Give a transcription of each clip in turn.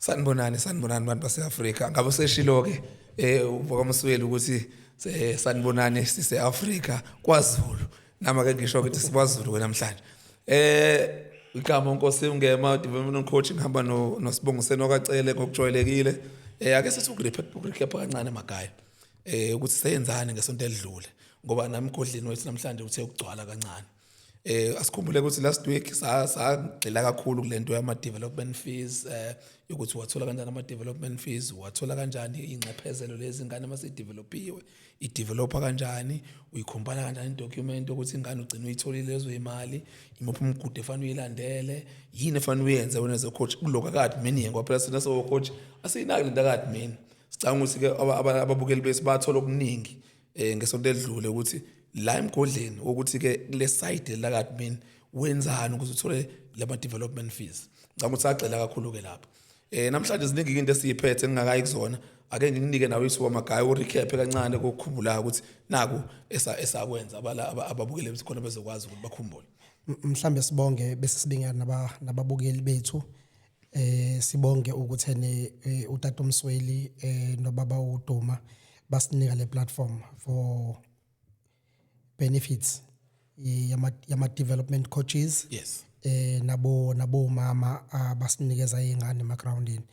Sanibonani, sanibonani bantu base-Afrika. Ngabe useshilo-ke uVokaMsweli ukuthi sanibonani sise-Afrika kwaZulu. Nami ake ngisho ukuthi sikwaZulu ke namhlanje. Igama uNkosi uNgema, development coach, ngihamba no noSibongiseni okaCele ngokujwayelekile. Ake sithi ukurecap kancane emakhaya. Ukuthi seyenzani ngesonto elidlule, ngoba nami emgodleni wethu namhlanje uthe ukugcwala kancane. Asikhumbule ukuthi last week sagxila kakhulu kulento yama development fees, ukuthi wathola kanjani ama development fees, wathola kanjani ingxephezelo lezi ingane mase developiwe, i-developer kanjani, uyikhompana kanjani document ukuthi ingane ugcina uyitholile lezo imali, imuphi umgudu efanele uyilandele, yini efanele uyenze wena as a coach kuloko ka admin, ngoba phela sina so coach asiyinaki lento ka admin. Sicabanga ukuthi ke ababukeli bethu bathola okuningi ngesonto elidlule ukuthi la emgodleni ukuthi ke kule side la admin wenzani ukuze uthole lama development fees. Ngicabanga ukuthi sagxila kakhulu ke lapho. Namhlanje ziningi into esiyiphethe engingakayi kuzona. Ake ngikunike nawe ithuba Magayi, urecap kancane kokukhumbula ukuthi naku esakwenza ababukeli bethu khona bezokwazi ukuthi bakhumbule. Mhlambe sibonge bese sibinga nababukeli bethu. Sibonge ukuthi ene utata uMsweli nobaba uDuma basinika le platform for benefits yama development coaches nabo mama abasinikeza izingane emagroundini.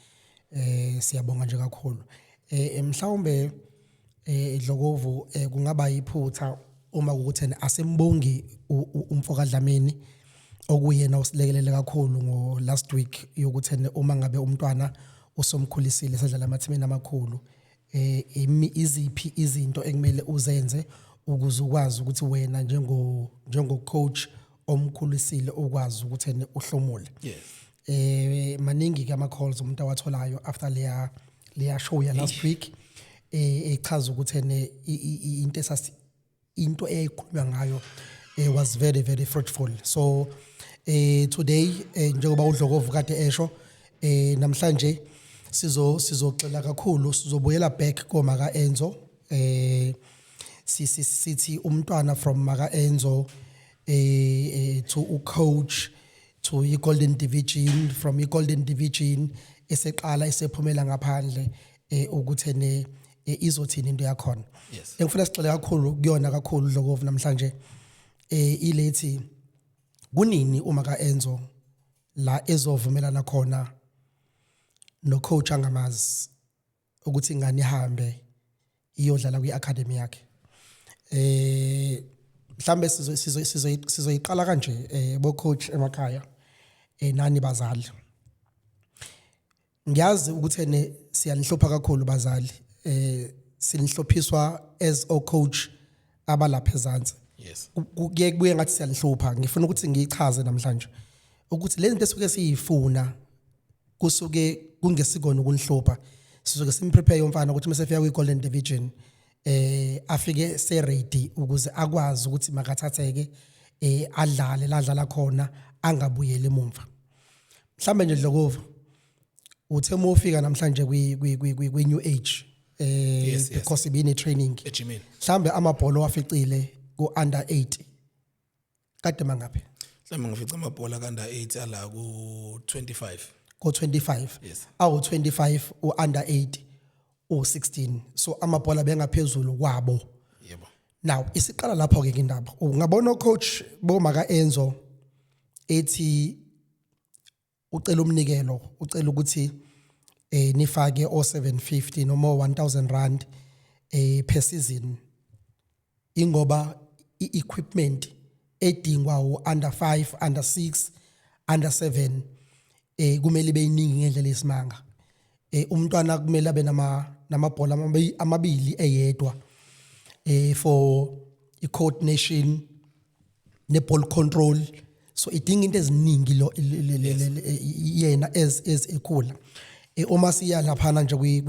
Siyabonga nje kakhulu. Mhlawumbe Dlokovu, kungaba iphutha uma ukuthi asimbongi umfoka Dlamini, okuyena osilekelele kakhulu ngo last week yokuthi uma ngabe umntwana usomkhulisile sedlala amathimeni amakhulu, iziphi izinto ekumele uzenze ukuze ukwazi ukuthi wena njengo coach omkhulisile ukwazi ukuthi ene uhlomule. Maningi ke ama calls umuntu awatholayo after leya show ya last week, echaza ukuthi ene into esasi into eyayikhulunywa ngayo was very very fruitful. So today, njengoba uDlokovu kade esho, namhlanje sizoxela kakhulu, sizobuyela back koma kaEnzo, sithi umntwana from maka Enzo to u coach to i Golden Division, from i Golden Division eseqala esephumela ngaphandle, ukuthi ne izothini into yakhona. Engifuna sixele kakhulu kuyona kakhulu, Dlokovu, namhlanje ilethi kunini uma kaEnzo la ezovumelana khona no coach angamazi ukuthi ingane ihambe iyodlala kwi-academy yakhe. Mhlambe sizoyiqala kanje, bo coach emakhaya, nani bazali. Ngiyazi ukuthi ene siyanihlupha kakhulu bazali, sinihluphiswa as o coach abalapha ezansi. Kuye kubuye ngathi siyanihlupha. Ngifuna ukuthi ngiyichaze namhlanje ukuthi lezi zinto esuke siyifuna kusuke kungesikona ukunihlupha. Sizoke simprepare umfana ukuthi mase efika kwi-Golden Division afike se ready ukuze akwazi ukuthi makathatheke adlale la dlala khona, angabuyeli emumva. Mhlambe nje, Dlokovu, uthe uma ufika namhlanje kwi New Age because ibine training ejimini, mhlambe amabhola waficile ku under 8 kade mangaphi? Mhlawumbe ngifica amabhola ka under 8 ala ku 25. Ko 25? Yes. Awu 25 u under 8 u 16, so amabhola bengaphezulu kwabo. Yebo. Now isiqala lapho ke indaba. Ungabona coach boma kaEnzo ethi ucela umnikelo, ucela ukuthi nifake o 750 noma 1000 rand per season, ingoba i-equipment edingwa u-under 5, under 6, under 7 kumele ibe iningi ngendlela esimanga. Umntwana kumele abe namabhola amabili eyedwa for i-coordination ne-ball control, so idinga into eziningi lo yena as ekhula. Uma siya laphana nje kwi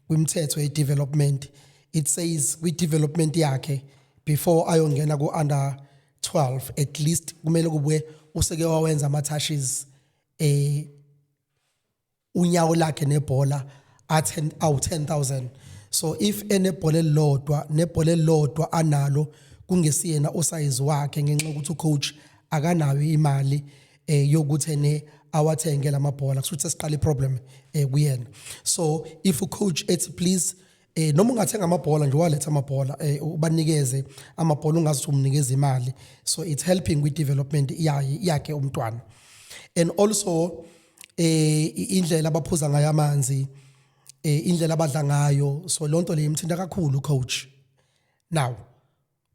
kwimthetho ye-development, it says kwi-development yakhe before ayongena ku-under 12 at least kumele kube useke wawenza ama-touches unyawo lakhe nebhola a10 awu 10,000. So if enebhola elilodwa, nebhola elilodwa analo kungesiyena usize wakhe ngenxa yokuthi ucoach akanayo imali yokuthi ene Awathenge lamabhola, kusho ukuthi sesiqala iproblem kuyena. So if ucoach ethi please, noma ungathenga amabhola nje, waletha amabhola, ubanikeze amabhola, ungazi umnikeza imali. So it's helping with development yakhe umntwana. And also indlela abaphuza ngayo amanzi, indlela abadla ngayo, so lonto le imthinta kakhulu coach. Now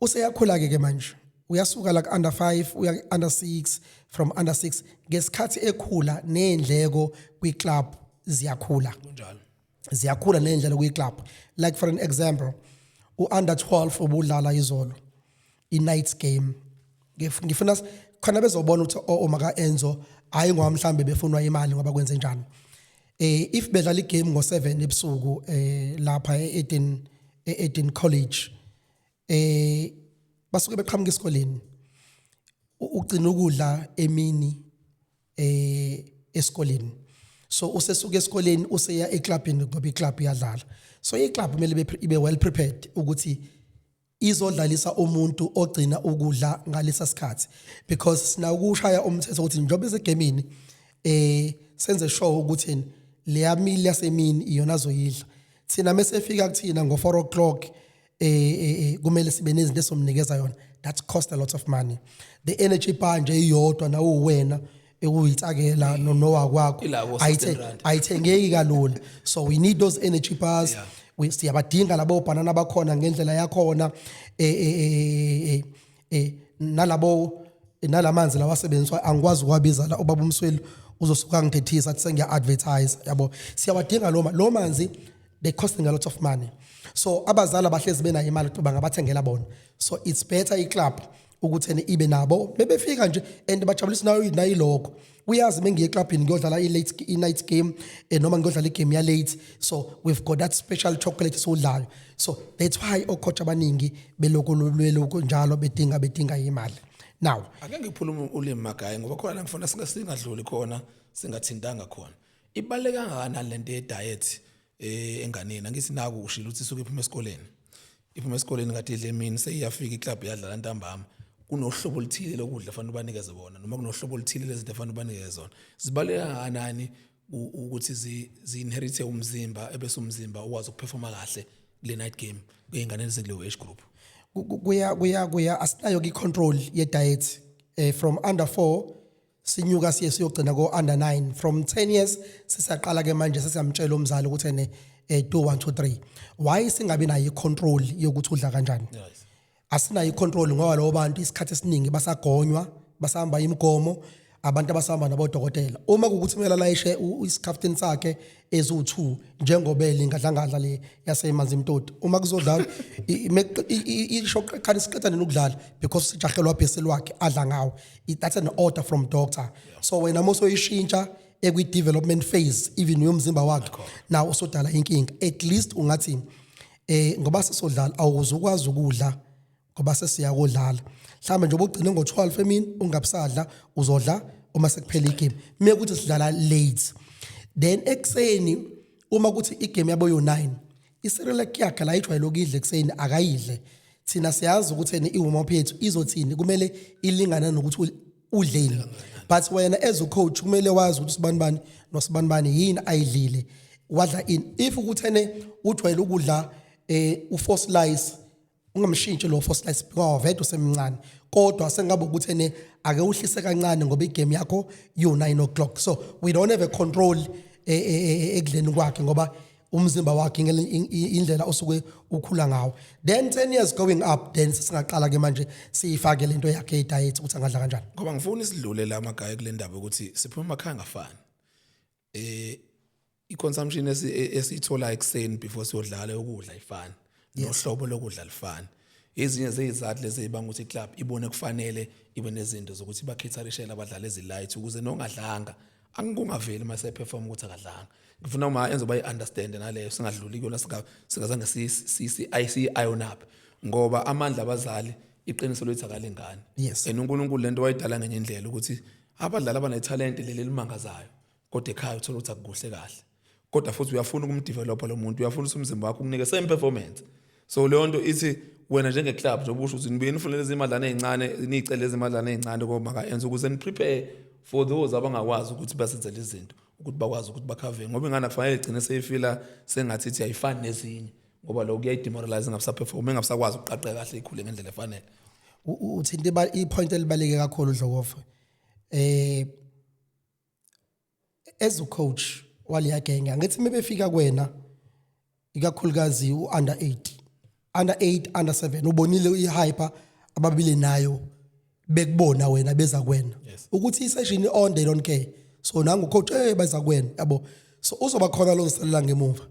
useyakhula ke manje, uyasuka la under 5 uya under 6, from under 6, ngesikhathi ekhula nendleko kwi-club ziyakhula. Kunjalo. Ziyakhula nendlela kwi-club. Like for an example, u-under 12 obudlala izolo i-night game, ngifuna khona bezobona ukuthi omaka Enzo hayi ngoba mhlambe befunwa imali, ngoba kwenze njani. If bedlala igame ngo7 ebusuku lapha e-Eden College, basuke beqhamuka esikoleni, ugcina ukudla emini esikoleni. So usesuka esikoleni useya eclubini ngoba iclub iyadlala. So iclub kumele ibe well prepared ukuthi izodlalisa umuntu ogcina ukudla ngalesa sikhathi, because sinakushaya umthetho ukuthi njengoba esegemini, senze sure ukuthi leya meal yasemini iyona azoyidla. Thina mesefika kuthina ngo4 o'clock, kumele sibe nezinto esomnikeza yona. That cost a lot of money. The energy bar nje iyodwa, nawo wena ekuyitsakela nowakwakho, Ilabo 16 rand. Ayithengeki kalula. So we need those energy bars. We siyabadinga labo banana bakhona ngendlela yakhona, nalabo nalamanzi lawa asebenziswa, angikwazi ukuwabiza la, ubaba uMsweli uzosuka ngithethisa athi sengiya advertise, yabo. Siyawadinga lo manzi, they costing a lot of money. So abazali abahlezi benayo imali ukuthi bangabathengela bona. So it's better iclub ukuthi ene ibe nabo bebefika nje and bajabulisa nayo nayilokho. Uyazi mengiye eclubini ngiyodlala i-late i-night game, noma ngiyodlala igame ya late, so we've got that special chocolate esodlayo. So that's why ocoach abaningi beloko njalo bedinga imali now. Ake ngiphulume ulimi, Magayi, ngoba khona la ngifuna singadluli khona singathintanga khona. Ibaluleke kangakanani lento ye-diet enganeni? Angithi naku ushilo ukuthi isuke iphuma esikoleni, iphuma esikoleni kade idle emini, seyiyafika iclub yadlala ntambama. Kunohlobo oluthile lokudla fanele ubanikeze bona, noma kunohlobo oluthile lezinto fanele ubanikeze zona? Zibaluleke kangakanani ukuthi zi-inherite umzimba, ebese umzimba ukwazi ukuperforma kahle kule night game kuyingane ezikuleyo age group? Kuya asinayo i-control ye-diet from under 4 sinyuka siye siyogcina ko under 9. From 10 years sisaqala ke manje sesiyamtshela umzali ukuthi ene do 1 2 3. Why singabi nayo i-control yokuthi udla kanjani? Asinayo i-control ngoba labo bantu isikhathi esiningi basagonywa, basahamba imigomo, abantu abasahamba nabodokotela. Uma kuwukuthi kumele alayishe isikhafutini sakhe eziwu-2 njengobele ingadlangadla le yaseManzimtoti, uma kuzodlala isho khani siqeda nini ukudlala, because sijahelwa bhesi lwakhe adla ngawo. That's an order from doctor. So wena mosoyishintsha ekwi-development phase even yomzimba wakhe, now usodala inkinga. At least ungathi ngoba sesodlala awuzukwazi ukudla ngoba sesiyakudlala, mhlawumbe nje ubugcine ngo-12 emini ungabisadla, uzodla uma sekuphela igame. Mekuthi ukuthi sidlala late, then ekuseni uma kuthi igame yabo yo-9, iCerelac yakhe la ijwayele ukudla ekuseni akayidle. Thina siyazi ukuthi ene i-warm up yethu izothini, kumele ilingane nokuthi udleni. But wena as a coach kumele wazi ukuthi sibanibani nosibanibani yini ayidlile, wadla ini. If ukuthi ene ujwayele ukudla u-four slice, ungamshintshi lo four slice because vele usemncane, kodwa sengabe ukuthi ene ake uhlise kancane ngoba igame yakho yo 9 o'clock. So we don't have a control ekudleni kwakhe ngoba umzimba wakhe indlela osuke ukhula ngawo. Then 10 years going up, then sesingaqala ke manje siyifake lento yakhe ye-diet ukuthi angadla kanjani. Ngoba ngifuna isidlule la, Magayi, kule ndaba ukuthi siphuma emakhaya angafani. I-consumption esiyithola ekuseni before siyodlala ukudla ifani nohlobo lokudla lifani. Ezinye zeyizathu lezi ezibanga ukuthi iclub ibone kufanele ibe nezinto zokuthi bacaterishele abadlali ezi-light ukuze nongadlanga angikungaveli mase perform ukuthi akadlanga. Ngifuna uma enzo bayi-understand naleyo, singadluli kuyona singazange si-iron up, ngoba amandla abazali, iqiniso lethu, akalingani. And uNkulunkulu lento wayidala ngenye indlela ukuthi abadlali abanethalente leli elimangazayo, kodwa ekhaya uthola ukuthi akukuhle kahle, kodwa futhi uyafuna ukumdevelopa lo muntu, uyafuna ukuthi umzimba wakho ukunike same performance. So leyo nto ithi wena njenge-club, njengoba usho ukuthi nibuye nifune lezi madlana ey'ncane, niyicele lezi madlana ey'ncane komaka-Enzo ukuze niprepare. For those abangakwazi ukuthi basenzele izinto, ukuthi bakwazi ukuthi bakhave, ngoba ingane kufanele igcine seyifila sengathi ithi ayifani nezinye, ngoba lokho kuyayidemoralize, ingabisaperform, ingabisakwazi ukuqaqeka kahle, ikhule ngendlela efanele. Uthinte ipoint elibaluleke kakhulu, Dlokofa. As a coach waleya genge, angithi mebefika kuwena, ikakhulukazi u-under 8, under 8, under 7, ubonile i-hyper ababile nayo bekubona wena beza kuwena ukuthi i-session on, they don't care. So nangu coach beza kuwena, yabo. So uzoba khona lo zisalela ngemuva,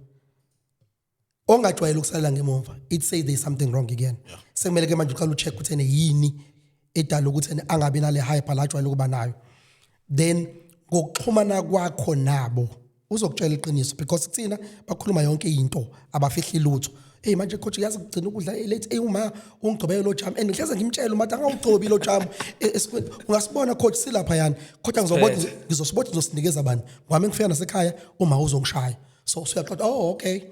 ongajwayele ukusalela ngemuva. It say there's something wrong again. Sekumele ke manje uqala ucheck ukuthi ene yini edala ukuthi ene angabi nale hyper la ajwayele ukuba nayo. Then ngokuxhumana kwakho nabo uzokutshela iqiniso, because kuthina bakhuluma yonke into, abafihli lutho. Hey, manje coach, yazi kugcina ukudla late. Hey, uma ungigcobele lo jam and ngihleze ngimtshela uma angawugcobi lo jam esikoleni. Ungasibona coach silapha yani, kodwa ngizobona, ngizosibona, ngizosinikeza bani ngwami ngifika nasekhaya uma uzongishaya. So usuyaxoxa, "Oh, okay."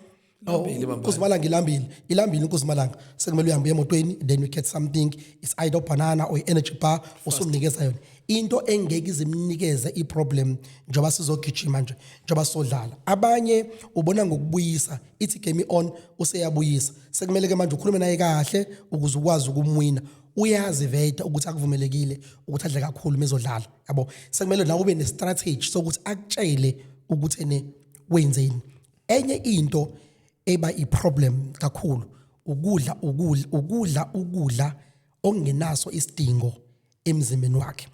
Oh, Ilambile bambani. Inkosi ilambile, ilambile inkosi malanga. Sekumele uhambe emotweni, then we get something, it's either banana or energy bar, usumnikeza yona into engeke izimnikeze iproblem njengoba sizogijima nje, njengoba sizodlala. Abanye ubona ngokubuyisa, ithi game on, useyabuyisa. Sekumele ke manje ukhulume naye kahle ukuze ukwazi ukumwina. Uyazi veta ukuthi akuvumelekile ukuthi adle kakhulu mezodlala, yabo. Sekumele nawe ube ne-strategy sokuthi akutshele ukuthi ene wenzeni. Enye into eba iproblem kakhulu, ukudla, ukudla, ukudla, ukudla okungenaso isidingo emzimbeni wakhe.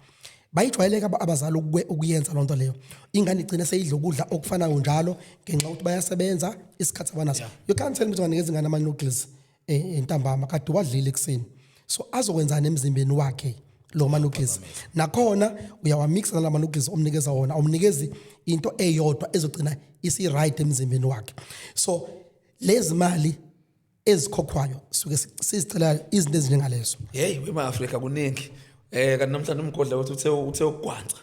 Bayijwayeleke abazali ukuyenza lonto leyo. Ingane igcine seyidla ukudla okufanayo njalo ngenxa yokuthi bayasebenza, isikhathi abanaso. You can't tell me ukuthi unganikeza ingane ama-noodles entambama kade wadlile ekuseni. So azokwenzani emzimbeni wakhe lo ma-noodles? Nakhona uyawamixa nalama noodles omnikeza wona, awumnikezi into eyodwa ezogcina isi-right emzimbeni wakhe. So lezi mali ezikhokhwayo suke sizicela izinto ezinjengalezo. Hey, wema-Afrika, kuningi. Kanti namhlanje umgodla wethu uthe ukugwanca.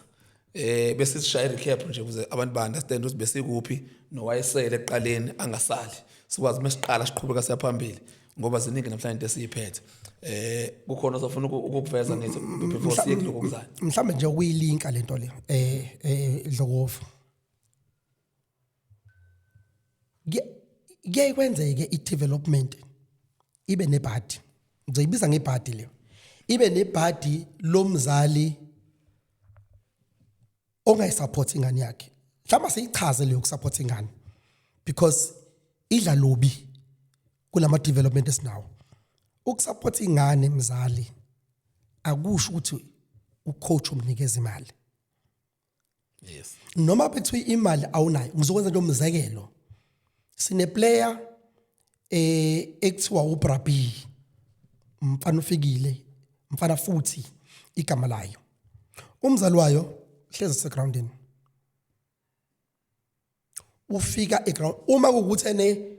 Bese sishaya recap nje ukuze abantu ba understand ukuthi besikuphi nowayesele ekuqaleni angasali. Sikwazi mesiqala siqhubeka siyaphambili, ngoba ziningi namhlanje into esiyiphethe. Kukhona osafuna ukukuveza ngithi before siye kuloko kuzayo? Mhlambe nje ukuyilinka lento le, Dlokovu. Kuyaye kwenzeke i-development ibe nebhadi, ngizoyibiza ngebhadi leyo, ibe nebhadi lomzali ongayisupport ingane yakhe. Mhlawumbe siyichaze leyo kusupport ingane, because idla lubi kulama development esinawo. Ukusupport ingane mzali akusho ukuthi ucoach umnikeza imali. Noma bekuthiwa imali awunayo, ngizokwenza nje umzekelo. Sine player ekuthiwa uBrabi, umfana ufikile, mfana futhi igama layo. Umzali wayo hlezi segroundini, ufika eground uma kuwukuthi ene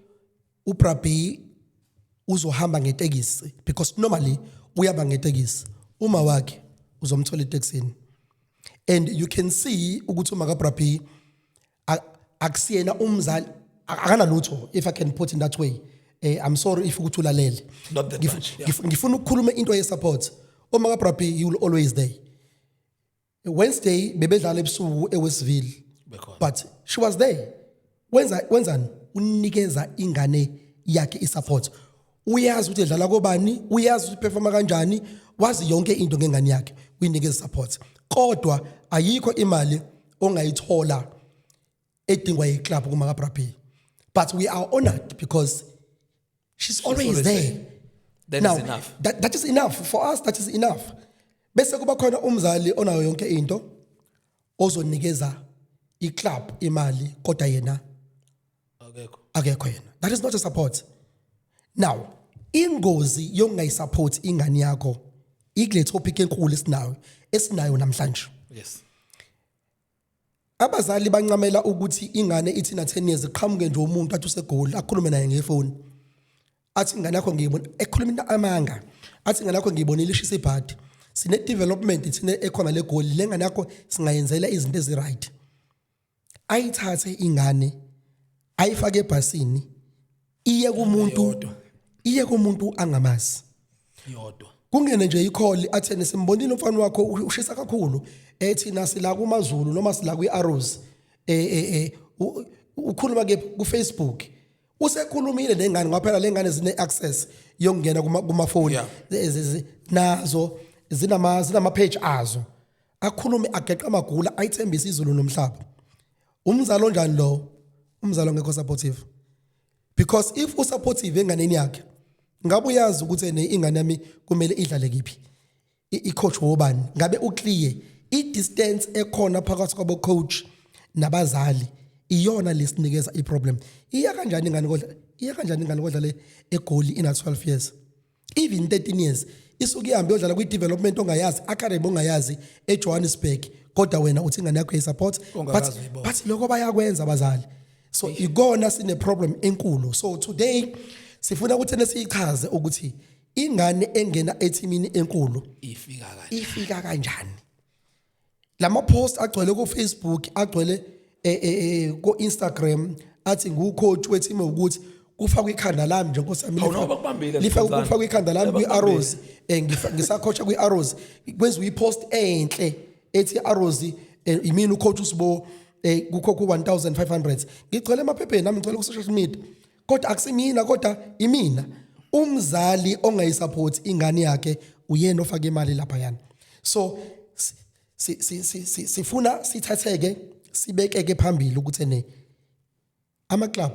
uBrabi uzohamba ngetekisi, because normally uyaba ngetekisi, uma wakhe uzomthola etekisini. And you can see ukuthi uma kaBrabi akusiyena umzali, akanalutho, if I can put in that way. I'm sorry if ukuthi ulalele. Not that much, yeah. Ngifuna ukukhuluma into ye support. Uma kaBrabi, he will always there. Wednesday bebedlala ebusuku eWestville. Bekhona. But she was there. Wenza, wenzani? Unikeza ingane yakhe isupport. Uyazi ukuthi edlala kobani, uyazi ukuthi performa kanjani, wazi yonke into ngengane yakhe, uyinikeza support. Kodwa ayikho imali ongayithola edingwa yiclub kuma kaBrabi, but we are honored because she's always always there. there. That Now, is enough. That is enough for us, that is enough. Bese kuba khona umzali onayo yonke into, ozonikeza iclub imali kodwa yena Akekho. akekho yena. That is not a support. Now ingozi yokungayisupport ingane yakho ikule topic enkulu esinayo namhlanje. Abazali bancamela ukuthi ingane ithi na 10 years iqhamuke nje umuntu athi useGoli, akhulume naye ngefoni, athi ingane yakho ngiyibona, ekhuluma into amanga, athi ingane yakho ngiyibonile ishisa ibhadi, sine development thina ekhona leGoli, lengane yakho singayenzela izinto ezi right. Ayithathe ingane ayifake ebhasini iye kumuntu Yodwa. iye kumuntu angamazi. Yodwa. Kungene nje i-call, athene simbonile umfana wakho, ushisa kakhulu, ethi nasila kumaZulu noma sila kwi-Arrows. Ukhuluma ke ku Facebook, usekhulumile nengane, ngoba phela lengane zine access yokungena kuma phone. Nazo zinama page azo, akhulume, ageqa amagula, ayithembise izulu nomhlaba. Umzalo onjani lo? Umzalo ongekho supportive, because if usupportive enganeni yakhe, ngabe uyazi ukuthi ene ingane yami kumele idlale kiphi, i-coach wobani, ngabe uclear. I-distance ekhona phakathi kwabo coach nabazali iyona lesinikeza i-problem. Iya kanjani ingane kodla? Iya kanjani ingane kodla le eGoli ina 12 years, even 13 years, isuke ihambe yodlala kwi-development ongayazi, academy ongayazi eJohannesburg, kodwa wena uthi ingane yakho uyayi-support? But Ongakaze uyibone. But lokho bayakwenza abazali, so ikona sine problem enkulu. So today sifuna ukuthi nesiyichaze ukuthi ingane engena ethimini enkulu ifika kanje ifika kanjani. Lama post agcwele ku Facebook, agcwele ku Instagram, athi ngucoach weteam, ukuthi kufakwe ikhanda lami nje, nkosi yami. Hawu, noma bakubambile, lifakwe Mkhonzana. Kufakwe ikhanda lami Bakubambile. kwi-Arrows, ngisacoacha kwi-Arrows, kwenziwa i-post enhle ethi Arrows, imini ucoach uSibo, kukho ku 1500. Ngigcwele emaphepheni nami, ngigcwele ku social media, kodwa akusimina, kodwa imina. Umzali ongayisupport ingane yakhe uyena ofaka imali lapha yana. So sifuna sithatheke, sibekeke phambili ukuthi ne ama club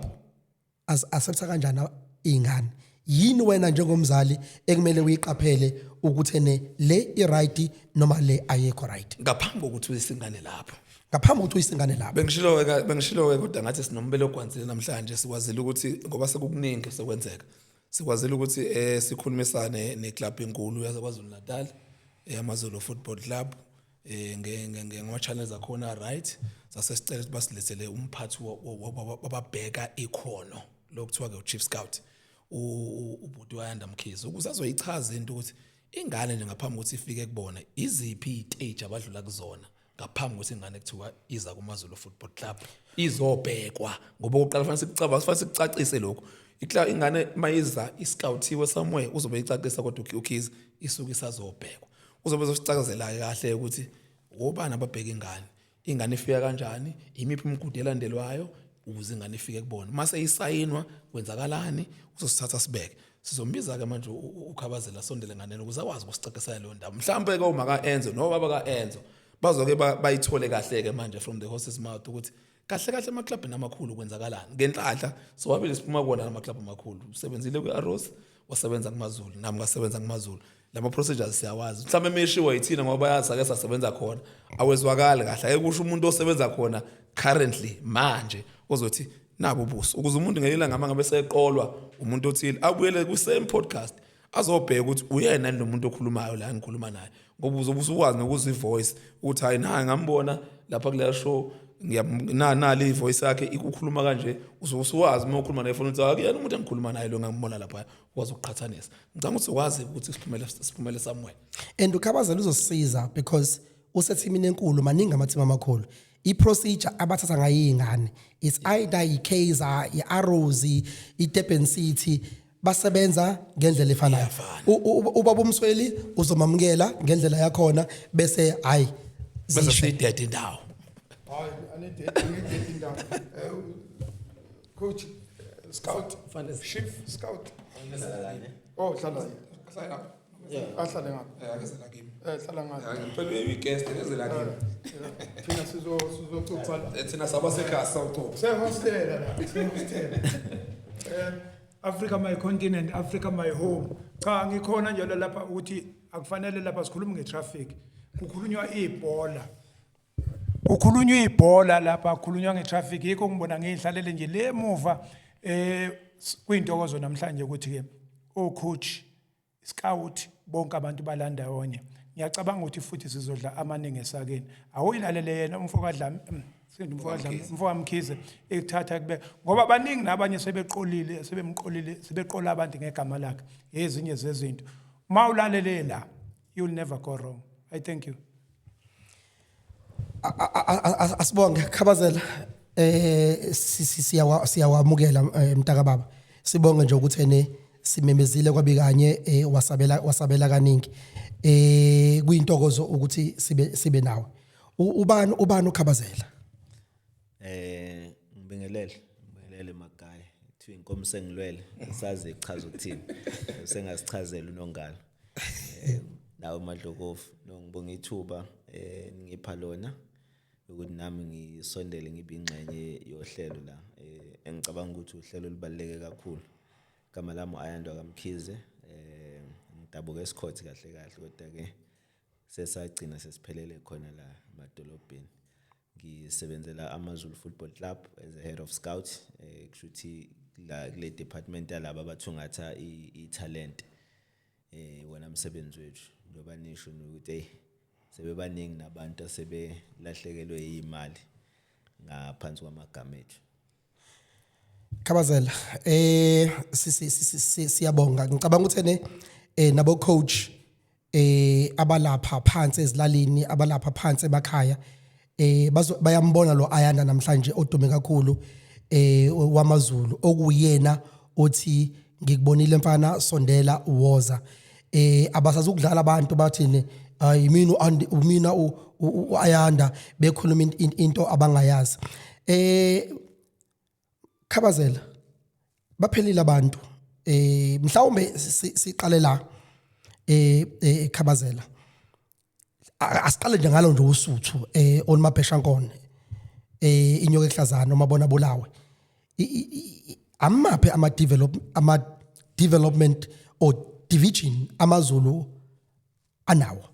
as accepta kanjani ingane. Yini wena njengomzali ekumele uyiqaphele ukuthi ne le i right noma le ayikho right? Ngaphambi kokuthi uyisingane lapho. Ngaphambi kokuthi uyisingane lapho. Bengishilo-ke, kodwa ngathi sinombele ogwansile namhlanje. Sikwazile ukuthi, ngoba sekukuningi sekwenzeka, sikwazile ukuthi sikhulumisane neclub enkulu yaseKwaZulu Natal, AmaZulu Football Club, ngama channels akhona, right? Sase sicela ukuthi basilethele umphathi wababheka ikhono lokuthiwa ke uchief scout, ubhuti wayanda Mkhize, ukuze azoyichaza into ukuthi ingane nje ngaphambi kokuthi ifike kubona, iziphi iziteji abadlula kuzona ngaphambi kokuthi ingane kuthiwa iza kumaZulu Football Club izobhekwa. Ngoba okokuqala fanele sikucabanga, fanele sikucacise lokhu. Ingane mayiza iscoutiwe somewhere, uzobe icacisa, kodwa ukhize isuke isazobhekwa. Uzobe ezosicazela kahle ukuthi obani ababheka ingane, ingane ifika kanjani, imiphi imigudu elandelwayo ukuze ingane ifike kubona, mase isayinwa kwenzakalani. Uzosithatha sibeke, sizombiza ke manje uKhabazela, sondele nganeno ukuze akwazi ukusicacisela leyo ndaba. Mhlawumbe ke uma ka-Enzo nobaba ka-Enzo bazoke bayithole kahle-ke manje from the horse's mouth ukuthi kahle kahle emaklabhini amakhulu kwenzakalani. Ngenhlanhla sowabili siphuma kuwona lamaklabhu amakhulu. Usebenzile kwi-Arrows, wasebenza kumaZulu, nami ngasebenza kumaZulu. Lama procedures siyawazi. Mhlawumbe emeshiwo yithina ngoba bayazi ake sasebenza khona, awezwakali kahle. Ake kusho umuntu osebenza khona currently manje ozothi nabo ubuso, ukuze umuntu ngelinye ilanga ngabe seqolwa umuntu othile abuyele ku-same podcast, azobheka ukuthi uyena lo muntu okhulumayo la ngikhuluma naye, ngoba uzobe usukwazi nokuzwa ivoice ukuthi hayi, naye ngambona lapha kuleya show, nali ivoice yakhe ikukhuluma kanje. Uzobe usuwazi uma ukhuluma naye efoni ukuthi akuyena umuntu engikhuluma naye lo ngambona lapha, ukwazi ukuqhathanisa. Ngicabanga ukuthi ukwazi ukuthi siphumele somewhere. And uKhabazela uzosisiza because usethimini enkulu, maningi amathimi amakhulu. I-procedure abathatha ngayo iy'ngane, it's either i-Kaizer, i-Arrows, i-Durban City, basebenza ngendlela efanayo. Iyafana. Ubaba uMsweli uzomamukela ngendlela yakhona, bese hayi bese zisho. Siyidede indawo. Hayi, anidedi indawo. Coach, scout, chief scout. Oh, hlala. Ahlale ngapha. Hlala ngapha. Phela uyi-guest, kezela kimi. Thina sizocupha la. Thina sabasekhaya sawucupha. Sehostela la, sehostela. Africa my continent, Africa my home. Cha, ngikhona nje lapha ukuthi akufanele lapha sikhulume ngetraffic. Kukhulunywa ibhola. Kukhulunywa ibhola lapha, kukhulunywa ngetraffic, yikho ngibona ngihlalele nje le emuva. Kuyintokozo namhlanje ukuthi ke o coach, scout, bonke abantu balandawonye. Ngiyacabanga ukuthi futhi sizodla amaningi esakeni. Awuyilalele yena umfo kaDlami, sindi umfo kaDlami, umfo kaMkhize, ekuthatha kube ngoba baningi nabanye sebeqolile, sebemqolile, sebeqola abantu ngegama lakhe. Ezinye zezinto mawulalele la, you'll never go wrong. I thank you. Asibonge Khabazela, siyawamukela, mntaka baba. Sibonge nje ukuthi ene Simemezile kwabi kanye, wasabela kaningi. Kuyintokozo ukuthi sibe nawe. Ubani uKhabazela? Ngibingelele Magaye. Kuthiwa inkomo sengilwele, sazi ichaza ukuthini. Sengasichazela unongalo. Nawe Madlokofu, ngibonga ithuba ngipha lona ukuthi nami ngisondele ngibe ingxenye yohlelo la. Engicabanga ukuthi uhlelo olubaluleke kakhulu. Igama lami Ayandwa kaMkhize. Ngidabuka eSikhothi kahle kahle, kodwa ke sesagcina sesiphelele khona la emadolobheni. Ngisebenzela AmaZulu Football Club as a head of scout, kusho ukuthi la kule department yalabo abathungatha i-talent, wona umsebenzi wethu, njengoba nisho ukuthi hey, sebebaningi nabantu asebelahlekelwe imali ngaphansi kwamagama ethu. Khabazela, siyabonga. Ngicabanga ukuthi ene nabo coach abalapha phansi ezilalini, abalapha phansi emakhaya, bayambona lo Ayanda namhlanje odume kakhulu wamaZulu, okuyena othi ngikubonile mfana, sondela, woza. Abasazi ukudlala abantu bathini, hayi mina uAndi, mina uAyanda, bekhuluma into abangayazi. Khabazela, baphelile abantu. Mhlawumbe siqale la, Khabazela, asiqale nje ngalo nje uSuthu onimabheshankone, inyoka ehlazana umabona bulawe. Amaphi ama development or division AmaZulu anawo?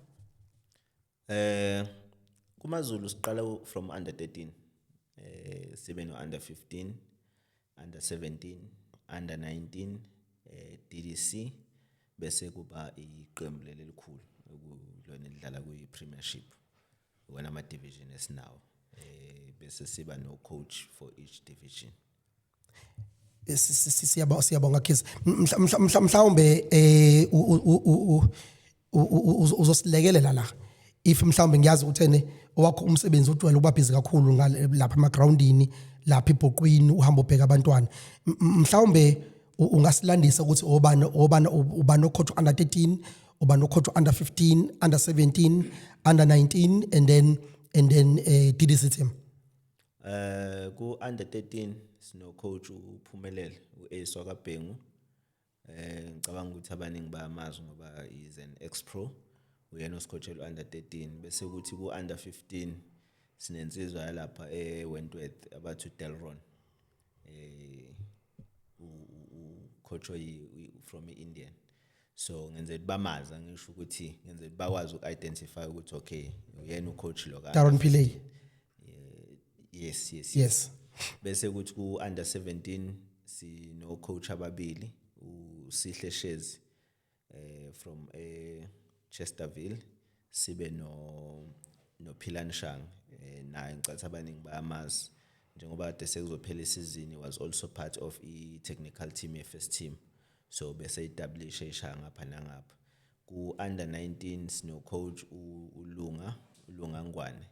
KumaZulu siqala from under 13, sibe no under 15, under 17, under 19, DDC, bese kuba iqembu leli elikhulu okulona elidlala kwi Premiership. Wona ama division esinawo, bese siba no coach for each division. Siyabonga Khiz. Mhlawumbe uzosilekelela la if mhlawumbe ngiyazi ukuthi ene owakho umsebenzi ujwayele ukuba busy kakhulu ngale lapha emagroundini, lapha ebhoqwini, uhamba ubheka abantwana. Mhlawumbe ungasilandisa ukuthi obani, ubani ocoach under 13, ubani ocoach under 15, under 17, under 19, and then DDC team? Ku under 13 sino coach uPhumelele uAce wakaBhengu. Ngicabanga ukuthi abaningi bayamazi ngoba is an ex pro. Uyena osicoachela under 13, bese kuthi ku under 15 sinensizwa yalapha eWentworth abathi Delron. U coach from Indian. So ngenzela bamazi, ngisho ukuthi ngenzela bakwazi uku-identify ukuthi okay, uyena ucoach lo ka Darren Pillay? Yes. Yes. Bese kuthi ku under 17 sino coach ababili, uSihle Shezi from Chesterville, sibe no Philani Shang, naye ngicatha abaningi bayamazi njengoba kade sekuzophela isizini, was also part of i technical team ye first team, so bese establish eshaya ngapha nangapha. Ku under 19 sino coach uLunga Ngwane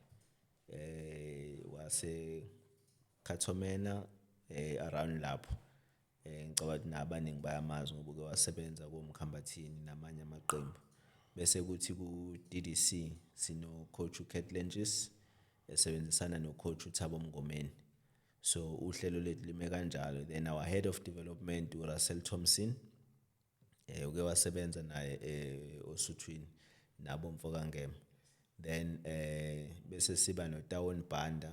wase Khathomena, around lapho. Ngicabanga ukuthi nabaningi bayamazi ngoba uke wasebenza koMkhambathini namanye amaqembu. Bese kuthi ku DDC sino coach uCat Lenches esebenzisana no coach uThabo Mngomeni. So uhlelo lethu lime kanjalo. Then our head of development, uRussell Thompson, uke wasebenza naye oSuthwini nabo mfokaNgema. Then bese siba noTawon Banda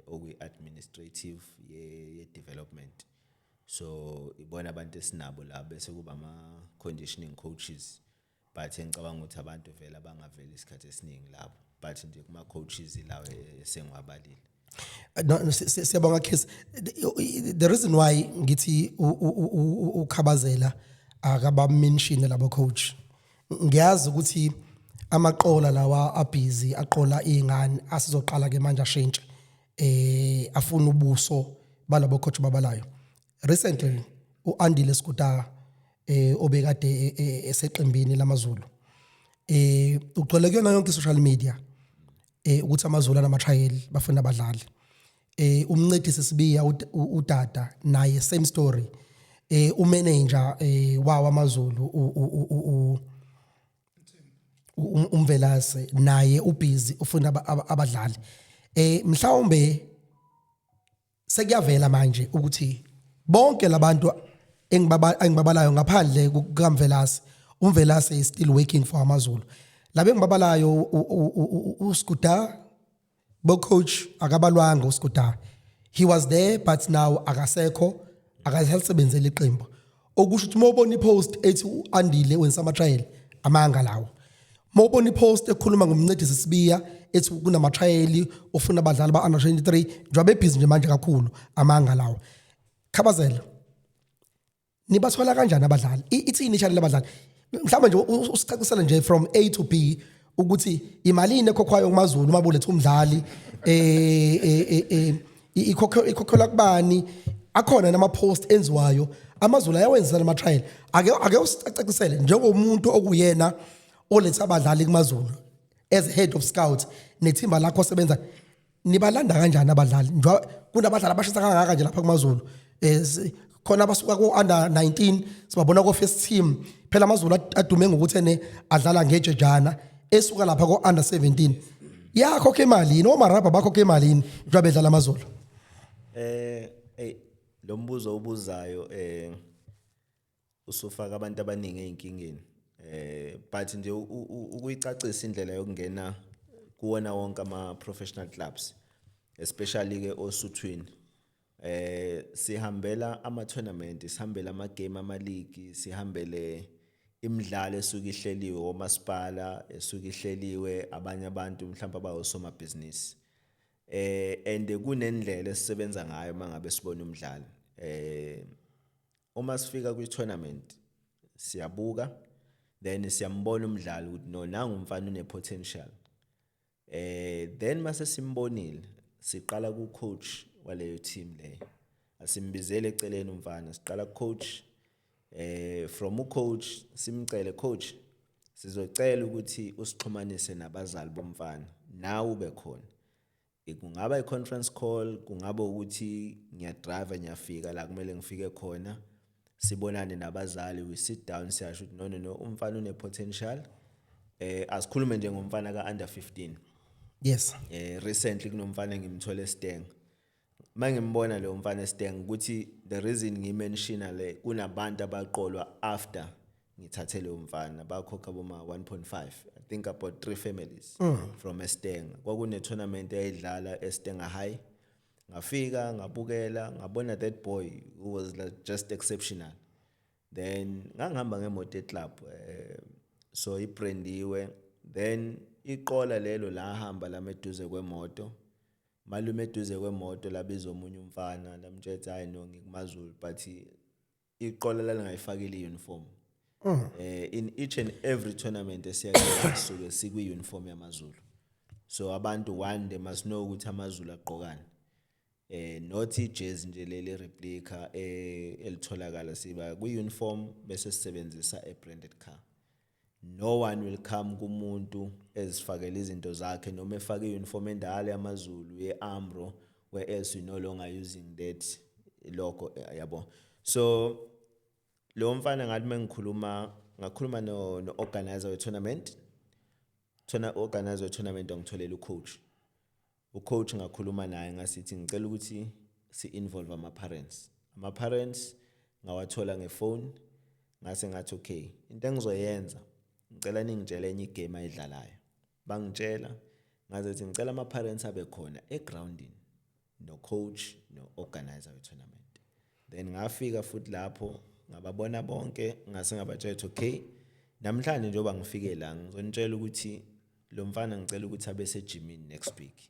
okwi administrative ye development. So ibona abantu esinabo la, bese kuba ama conditioning coaches, but ngicabanga ukuthi abantu vele abangaveli isikhathi esiningi lapho, but nje kuma coaches lawo esengiwabalile. No, siyabonga Kiss. The reason why ngithi uKhabazela akaba mention labo coach, ngiyazi ukuthi amaqola lawa abusy aqola izingane asizoqala ke manje ashintshe, afuna ubuso balabo coach babalayo. Recently uAndile Skuta, obekade eseqembini lamaZulu, ugcwele kuyona yonke social media ukuthi AmaZulu anama trial, bafuna abadlali. Umncedisi Sibiya, uDada, naye same story. Umanager wawo amaZulu uMvelase naye ubusy ufuna abadlali. Mhlawumbe sekuyavela manje ukuthi bonke labantu engibabalayo ngaphandle kukaMvelase, uMvelase is still working for amaZulu. Labe engibabalayo uSkuda bo coach akabalwanga uSkuda, he was there but now akasekho, akasalisebenzeli iqembu, okusho ukuthi mawubona ipost ethi uAndile wenza ama trial, amanga lawo. Mawubona ipost ekhuluma ngomncedisi Sibiya ethi kunama trial, ufuna abadlali ba under 23 njengoba bebhizi nje manje kakhulu, amanga lawo. Khabazela, nibathola kanjani abadlali? Ithini i-channel abadlali? Mhlawumbe nje usicacisele nje from A to B ukuthi imalini ekhokhwayo kumaZulu uma buletha umdlali, ikhokhelwa kubani, akhona nama post enziwayo, amaZulu ayawenza nama trial? Ake usicacisele njengomuntu okuyena oletha abadlali kumaZulu as head of scout nethimba lakho osebenza, nibalanda kanjani abadlali njengoba kunabadlali abashisa kangaka nje lapha kumaZulu? Khona abasuka ku under 19 sibabona ko first team. Phela amaZulu adume ngokuthi ene adlala ngejejana esuka lapha ko under 17. Yakho ke imali yini omarabha bakho ke imali yini njengoba bedlala amaZulu? Hey, lo mbuzo obuzayo usufaka abantu abaningi einkingeni, but nje ukuyicacisa indlela yokungena kuwona wonke ama professional clubs, especially ke osuthwini, sihambela ama tournament, sihambela ama game, ama league, sihambele imidlalo esuke ihleliwe omasipala, esuke ihleliwe abanye abantu mhlawumbe abawosomabhizinisi, and kunendlela esisebenza ngayo mangabe sibona umdlalo. Uma sifika kwi tournament siyabuka, then siyambona umdlali ukuthi no, nangu umfana une potential. Then mase simbonile siqala ku coach waleyo team leyo, asimbizele eceleni umfana, siqala ku coach. From u coach simcele, "Coach, sizocela ukuthi usixhumanise nabazali bomfana, nawe ube khona." Kungaba i-conference call, kungaba ukuthi ngiyadrive ngiyafika la kumele ngifike khona, sibonane nabazali, we sit down, siyasho ukuthi no, no, no, umfana une potential. Asikhulume nje ngomfana ka under 15. Recently kunomfana engimthole eSteng. Mangimbona lo mfana eSteng, ukuthi the reason ngimentiona le, kunabantu abaqolwa after ngithathe lo mfana, bakhokha boma 1.5, I think about three families from eSteng. Kwakune tournament eyayidlala eStenga High, ngafika ngabukela, ngabona that boy who was like just exceptional. Then ngangihamba ngemoto eclub, so ibrandiwe, then iqola lelo lahamba lameduze kwemoto, malume eduze kwemoto labiza omunye umfana, lamtshela, "Hayi no, ngikumaZulu," but iqola lalingayifakile i-uniform. In each and every tournament esiya kuyo sisuke sikwi-uniform yamaZulu, so abantu, one, they must know ukuthi amaZulu agqokani, not ijezi nje leli replica elitholakala. Siba kwi-uniform bese sisebenzisa a branded car. No one will come kumuntu ezifakela izinto zakhe noma efake i-uniform endala yamaZulu ye-Ambro, where else we no longer using that logo, yabo. So lo mfana ngathi mengikhuluma, ngakhuluma no organizer we tournament, thona organizer we tournament angitholela ucoach. Ucoach ngakhuluma naye, ngasithi ngicela ukuthi si involve ama parents. Ama parents ngawathola ngefone, ngase ngathi, "Okay, into engizoyenza, ngicela ningitshele enye igame ayidlalayo." Bangitshela, ngaze ngicela ama parents abe khona egroundini no coach no organizer we tournament. Then ngafika futhi lapho ngababona bonke, ngase ngabatshela ukuthi, "Okay, namhlanje njengoba ngifike la, ngizonitshela ukuthi lo mfana ngicela ukuthi abe sejimini next week.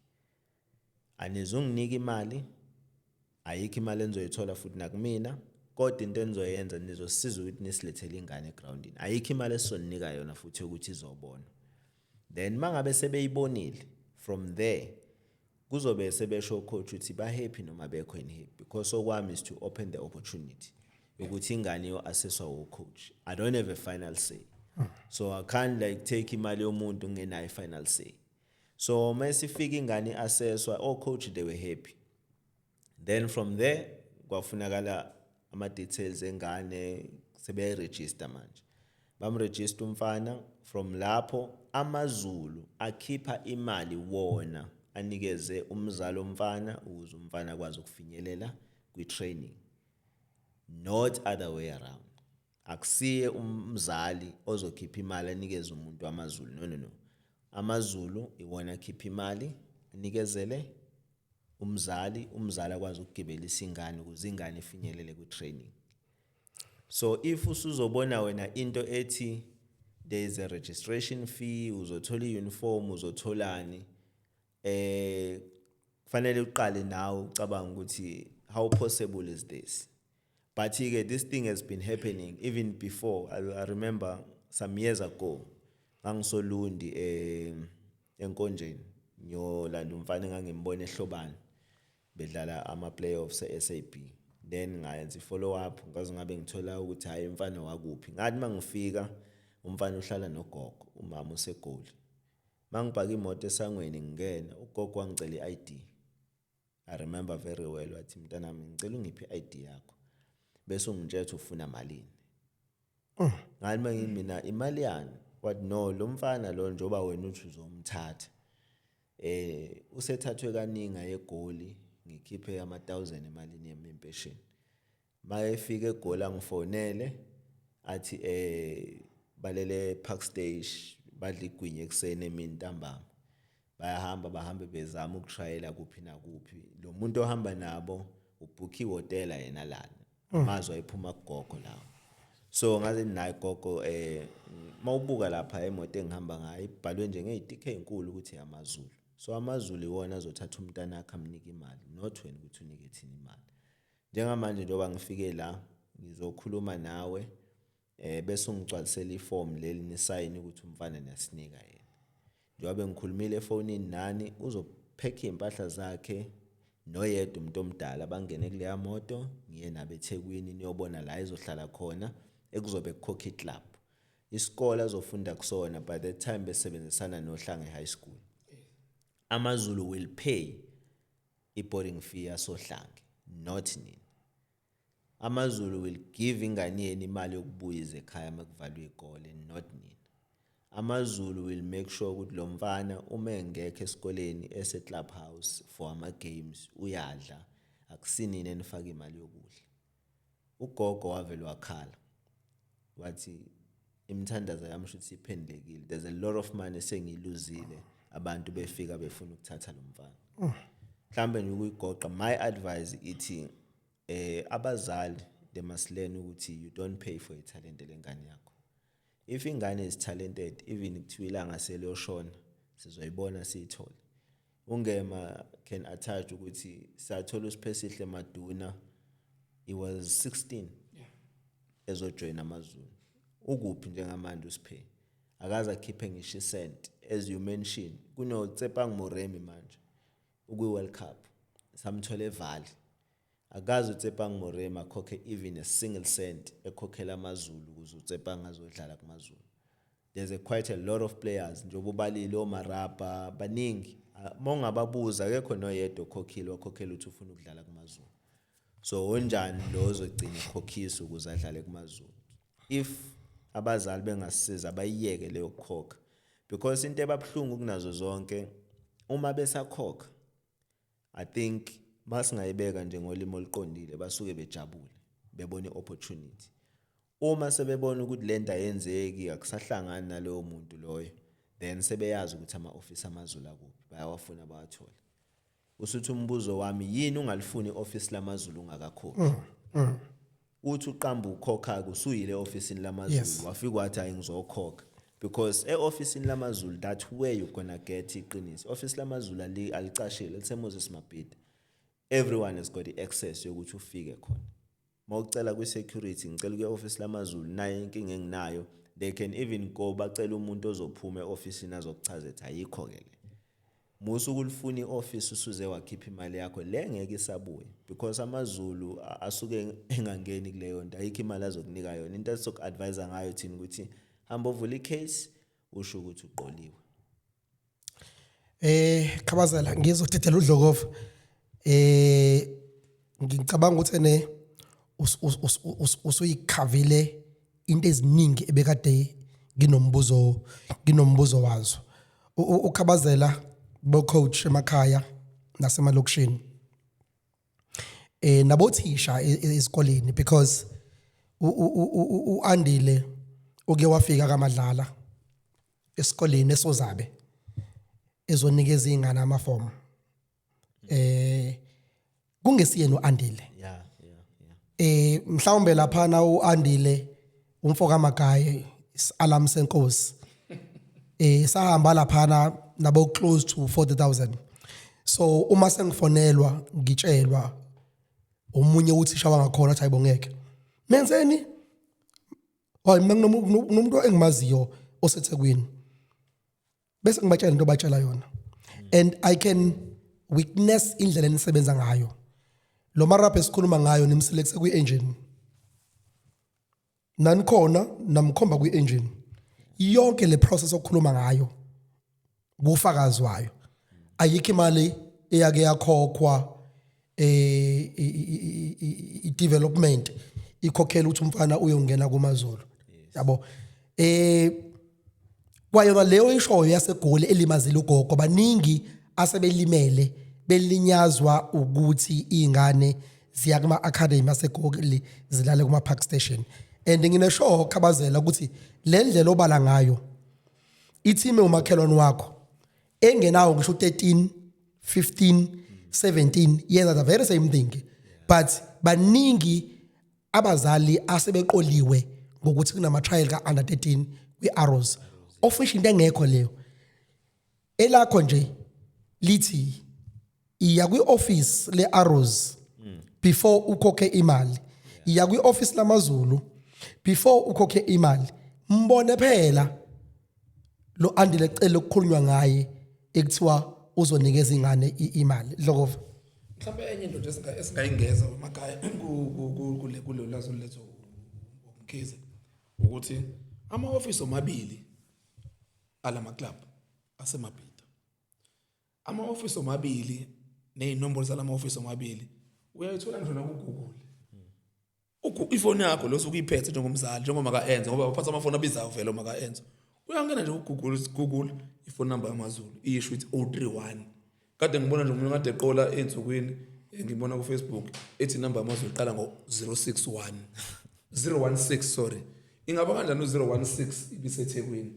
Anizunginika imali, ayikho imali enizoyithola futhi nakumina, kodwa into enizoyenza, nizosiza ukuthi nisilethele ingane egroundini. Ayikho imali esizoninika yona futhi ukuthi izobona. Then mangabe sebeyibonile, from there kuzobe sebesho coach ukuthi ba happy noma bekho in happy, because okwami is to open the opportunity ukuthi ingane yo assesswa u coach. I don't have a final say, so I can't like take imali yomuntu ngenayo final say." So masifika ingane assesswa, all coach, they were happy. Then from there kwafunakala ama Ama details engane sebeyayiregister manje. Bamregister umfana, from lapho AmaZulu akhipha imali wona, anikeze umzali omfana ukuze umfana akwazi ukufinyelela kwi-training, not other way around. Akusiye umzali ozokhipha imali anikeze umuntu wamaZulu. No, no, no, AmaZulu iwona akhipha imali anikezele umzali, umzali akwazi ukugibelisa ingane ukuze ingane ifinyelele kwi-training. So if usuzobona wena into ethi there is a registration fee, uzothola i-uniform, uzotholani, kufanele uqale nawe ucabanga ukuthi how possible is this? But ke this thing has been happening even before. I remember some years ago ngangisoLundi enkonjeni, ngiyolanda umfana engangimbona ehlobana bedlala ama playoffs e-SAB. Then ngayenza i-follow up, ngaze ngabe ngithola ukuthi hayi, umfana wakuphi. Ngathi mangifika, umfana uhlala nogogo, umama useGoli. Mangibhaka imoto esangweni ngingena, ugogo wangicela i-ID. I remember very well, wathi, "Mntanami, ngicela ungiphe i-ID yakho bese ungitshela ukuthi ufuna malini." Ngathi mangithi mina, "Imali yani?" Wathi, "No, lo mfana lo, njoba wena uthi uzomthatha, usethathwe kaningi ayeGoli, ngikhiphe ama 1000 emalini yami impesheni. Mayefika eGoli angifonele athi balele Park Stage, badla igwinya ekuseni, emini, ntambama bayahamba, bahambe bezama ukutrayela kuphi nakuphi. Lo muntu ohamba nabo ubhukha ihhotela yena lana." Amazwi ayiphuma kugogo lawo. So ngaze naye, "Gogo, mawubuka lapha emoto engihamba ngayo ibhalwe nje ngezitikha ezinkulu ukuthi amaZulu. So amaZulu iwona azothatha umntana akhe amnike imali, not wena ukuthi unike thina imali. Njengamanje njengoba ngifike la, ngizokhuluma nawe bese ungigcwalisela iform leli, nisayini ukuthi umfana niyasinika yena. Njengoba ngikhulumile efonini nani, uzophekha iy'mpahla zakhe noyedwa umuntu omdala, bangene kuleya moto, ngiye nabo eThekwini, niyobona la ezohlala khona, ekuzobe kukhokha iclub. Isikole azofunda kusona, by the time besebenzisana noHlange High School, AmaZulu will pay i-boarding fee yasoHlange, not nina. AmaZulu will give ingane yenu imali yokubuya ize ekhaya uma kuvalwe iy'kole, not nina. AmaZulu will make sure ukuthi lo mfana uma engekho esikoleni, ese-club house for ama-games, uyadla, akusinini enifaka imali yokudla." Ugogo wavele wakhala, wathi imithandazo yami shuthi iphendulekile, there's a lot of money esengiyiluzile, abantu befika befuna ukuthatha lo mfana. Mhlambe nje ukuyigoqa, my advice ithi abazali, they must learn ukuthi you don't pay for italent lengane yakho. If ingane is talented, even kuthiwa ilanga seliyoshona, sizoyibona siyithole. Ungema can attach ukuthi sathola uSiphesihle Maduna, he was 16 ezojoin AmaZulu. Ukuphi njengamanje uSiphe? Akaze akhiphe ngisho isent. As you mention, kuno Tsepang Moremi manje ukwi World Cup, samthola eVali. Akaze uTsepang Moremi akhokhe even a single cent ekhokhela AmaZulu ukuze uTsepang azodlala kumaZulu. There's a quite a lot of players njengoba ubalile, oMaraba baningi. Uma ungababuza, akekho noyedwa okhokhile wakhokhela ukuthi ufuna ukudlala kumaZulu. So onjani lo ozogcina ekhokhisa ukuze adlale kumaZulu? If abazali bengasisiza bayiyeke leyo kukhokha, because into ebabuhlungu kunazo zonke uma besakhokha, I think masingayibeka nje ngolimi oluqondile, basuke bejabule bebona i-opportunity. Uma sebebona ukuthi lento ayenzeki, akusahlangani naloyo muntu loyo, then sebeyazi ukuthi ama-ofisi amaZulu akuphi, bayawafuna, bawathole. Usuthi umbuzo wami yini, ungalifuni i-ofisi lamaZulu ungakakhokhi? Uthi uqamba ukhokha-ke, usuyile e-ofisini lamaZulu, wafika wathi, "Hayi, ngizokhokha," because e-ofisini lamaZulu, that's where you gonna get iqiniso. Ofisi lamaZulu alicashile, liseMoses Mabhida. Everyone has got i-access yokuthi ufike khona. Mawucela kwi-security, "Ngicela ukuya e-ofisi lamaZulu, nayo inkinga enginayo," they can even go bacela umuntu ozophuma e-ofisini azokuchaza ethi ayikho-ke le. Musa ukulifuna i-ofisi usuze wakhipha imali yakho le, ngeke isabuye, because AmaZulu asuke engangeni kuleyo nto, ayikho imali azokunika yona. Into esizoku-advise ngayo thina ukuthi hamba ovula i-case, usho ukuthi uqoliwe. Khabazela, ngizodedela uDlokova. Ngicabanga ukuthi ene Usuyikhavile into eziningi ebekade nginombuzo wazo. Ukhabazela bo coach emakhaya nasemalokishini nabothisha ezikoleni, because uAndile uke wafika kaMadlala esikoleni esozabe ezonikeza ingane amafomu kungesiyena uAndile. Mhlawumbe laphana uAndile umfo kaMagaye, alarm senkosi, sahamba laphana nabo close to 40,000. So uma sengifonelwa ngitshelwa omunye uthisha wangakhona athi, "Ayibongeke, menzeni?" Hayi, mina kunomuntu engimaziyo oseThekwini, bese ngibatshela into batshela yona, and I can witness indlela enisebenza ngayo. Lo marapha esikhuluma ngayo nimselekise kwi-engine, nanikhona namkhomba kwi-engine. Yonke le process okhuluma ngayo kufakazi wayo, ayikho imali eyake yakhokhwa i-development ikhokhela ukuthi umfana uyongena kumaZulu, yabo. Kwayona leyo ishoyo yaseGoli elimazile ugogo, baningi asebelimele belinyazwa ukuthi ingane ziya kuma academy aseGoli zilale kuma park station. And ngineshow khabazela ukuthi le ndlela obala ngayo ithime umakhelwane wakho engenawo ngisho 13, 15, 17 yenza the very same thing, but baningi abazali asebeqoliwe ngokuthi kunama trial ka under 13 kwi-Arrows, of which into engekho leyo. Elakho nje lithi iya kwi-office le-Arrows before ukhokhe imali, iya kwi-office lamaZulu before ukhokhe imali. Mbone phela lo Andile Cele ukukhulunywa ngaye ekuthiwa uzonikeza ingane imali Dlokova. Mhlawumbe enye into nje esingayingeza emakhaya kule lazo lethu uMkhize ukuthi ama-ofisi omabili alama club asemabhida, ama-ofisi omabili ney'nombolo zalama ofisi omabili uyayithola ngisho naku-Google. Ifoni yakho lo osuke uyiphethe njengomzali, njengoba ka-Enzo, ngoba baphatha amafoni abizayo vele. Uma ka-Enzo uyangena nje ku-Google, Google ifoni number yamaZulu, isho ithi 031. Kade ngibona nje umuntu kade eqola ey'nsukwini, ngibona ku-Facebook ethi inamba yamaZulu iqala ngo-061, 016, sorry. Ingaba kanjani u-016 ibiseThekwini?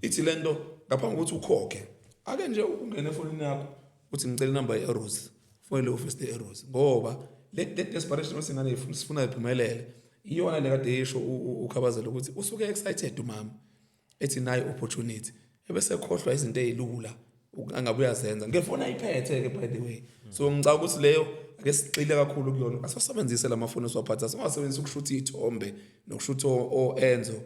Ithi lento ngaphambi kokuthi ukhokhe, ake nje ungene efonini yakho uthi, "Ngicela inamba ye-Arrows," fonele office le-Arrows, ngoba le desperation esingane sifuna iphumelele iyona le kade yisho ukhabazela ukuthi usuke excited umama ethi nayi opportunity, ebese khohlwa izinto ezilula angabe uyazenza ngefoni ayiphethe ke, by the way. So ngicabanga ukuthi leyo ake sigxile kakhulu kuyona. Asisebenzise lamafoni esiwaphatha, singasebenzisi ukushutha iy'thombe nokushutha o-Enzo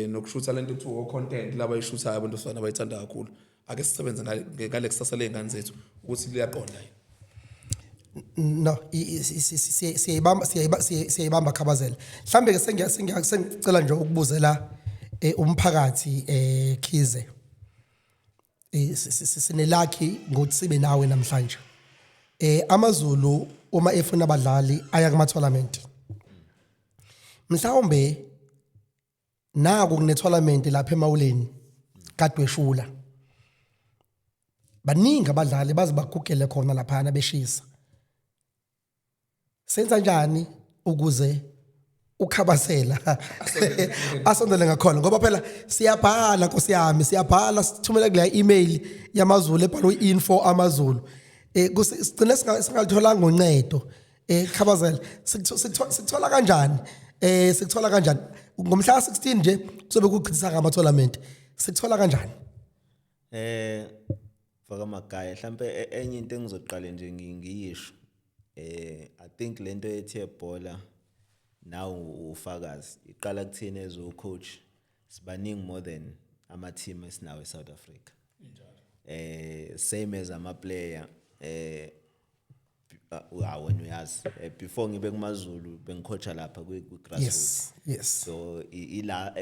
nokushutha lento ekuthiwa o-content laba ayishuthayo abantu besifana abayithanda kakhulu. Ake sisebenze ngale kusasa ley'ngane zethu ukuthi liyaqonda yini. No, siyayibamba khabazela. Mhlambe ke sengicela nje ukubuzela umphakathi Khize. Sinelakhi ngokuthi sibe nawe namhlanje. AmaZulu uma efuna abadlali aya kuma tournament. Mhlawumbe naku kune tournament lapha eMawuleni kadweshula. Baningi abadlali baze bagugele khona laphana beshisa. Senza njani ukuze ukhabasela asondele ngakhona? Ngoba phela siyabhala, nkosi yami, siyabhala, sithumela kule email yamaZulu ebhalwe info amaZulu, sigcine singalitholanga uncedo. Khabazela, sikuthola kanjani? Sikuthola kanjani ngomhla ka16 nje kuzobe kuchithisa ngama tournament? Sikuthola kanjani? Faka amagaya mhlambe enye into engizoqala nje ngiyisho, I think lento ethi ebhola nawe ufakazi iqala kuthina as o coach. Sibaningi more than ama team esinawo eSouth Africa, same as ama player. Wena uyazi, before ngibe kumaZulu bengicoacha lapha kwi grassroots. So ila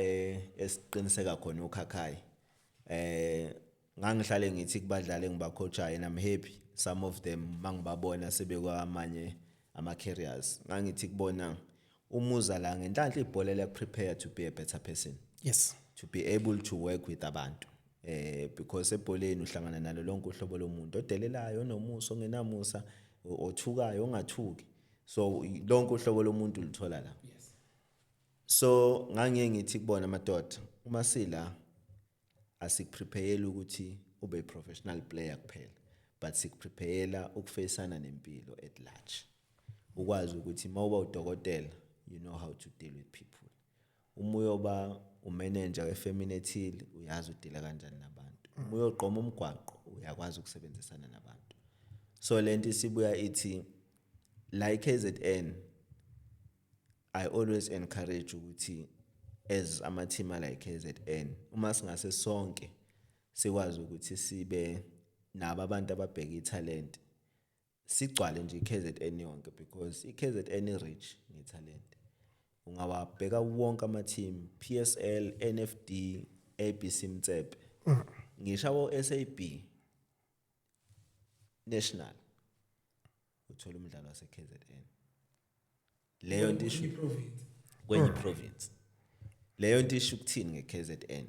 esiqiniseka khona ukhakhayi. Ngangihlale ngithi kubadlali engibacoachayo, and I'm happy some of them mangibabona sebekwamanye ama careers, ngangithi kubona Umuza la ngenhlanhla, ibhola liya prepare to be a better person, to be able to work with abantu, because ebholeni uhlangana nalo lonke uhlobo lomuntu, odelelayo, onomusa, ongenamusa, othukayo, ongathuki. So lonke uhlobo lomuntu ulithola la. So ngangiye ngithi kubona, madoda, uma sila asikuprepare ukuthi ube professional player kuphela, but sikuprepare ukufacana nempilo at large, ukwazi ukuthi mawuba udokotela, you know how to deal with people. Uma uyoba umanager wefemini ethile, uyazi udila kanjani nabantu. Uma uyogqoma umgwaqo, uyakwazi ukusebenzisana nabantu. So lento isibuya ithi la iKZN, I always encourage ukuthi as ama team la iKZN, uma singase sonke sikwazi ukuthi sibe nabo abantu ababheka italent, sigcwale nje iKZN yonke, because iKZN i-rich ngetalent. Ungawabheka wonke ama team, PSL, NFD, ABC Motsepe, ngisho abo SAB National, uthola umdlalo wase KZN. Leyo nto isho Province. Kwenye province. Leyo nto isho ukuthini nge-KZN?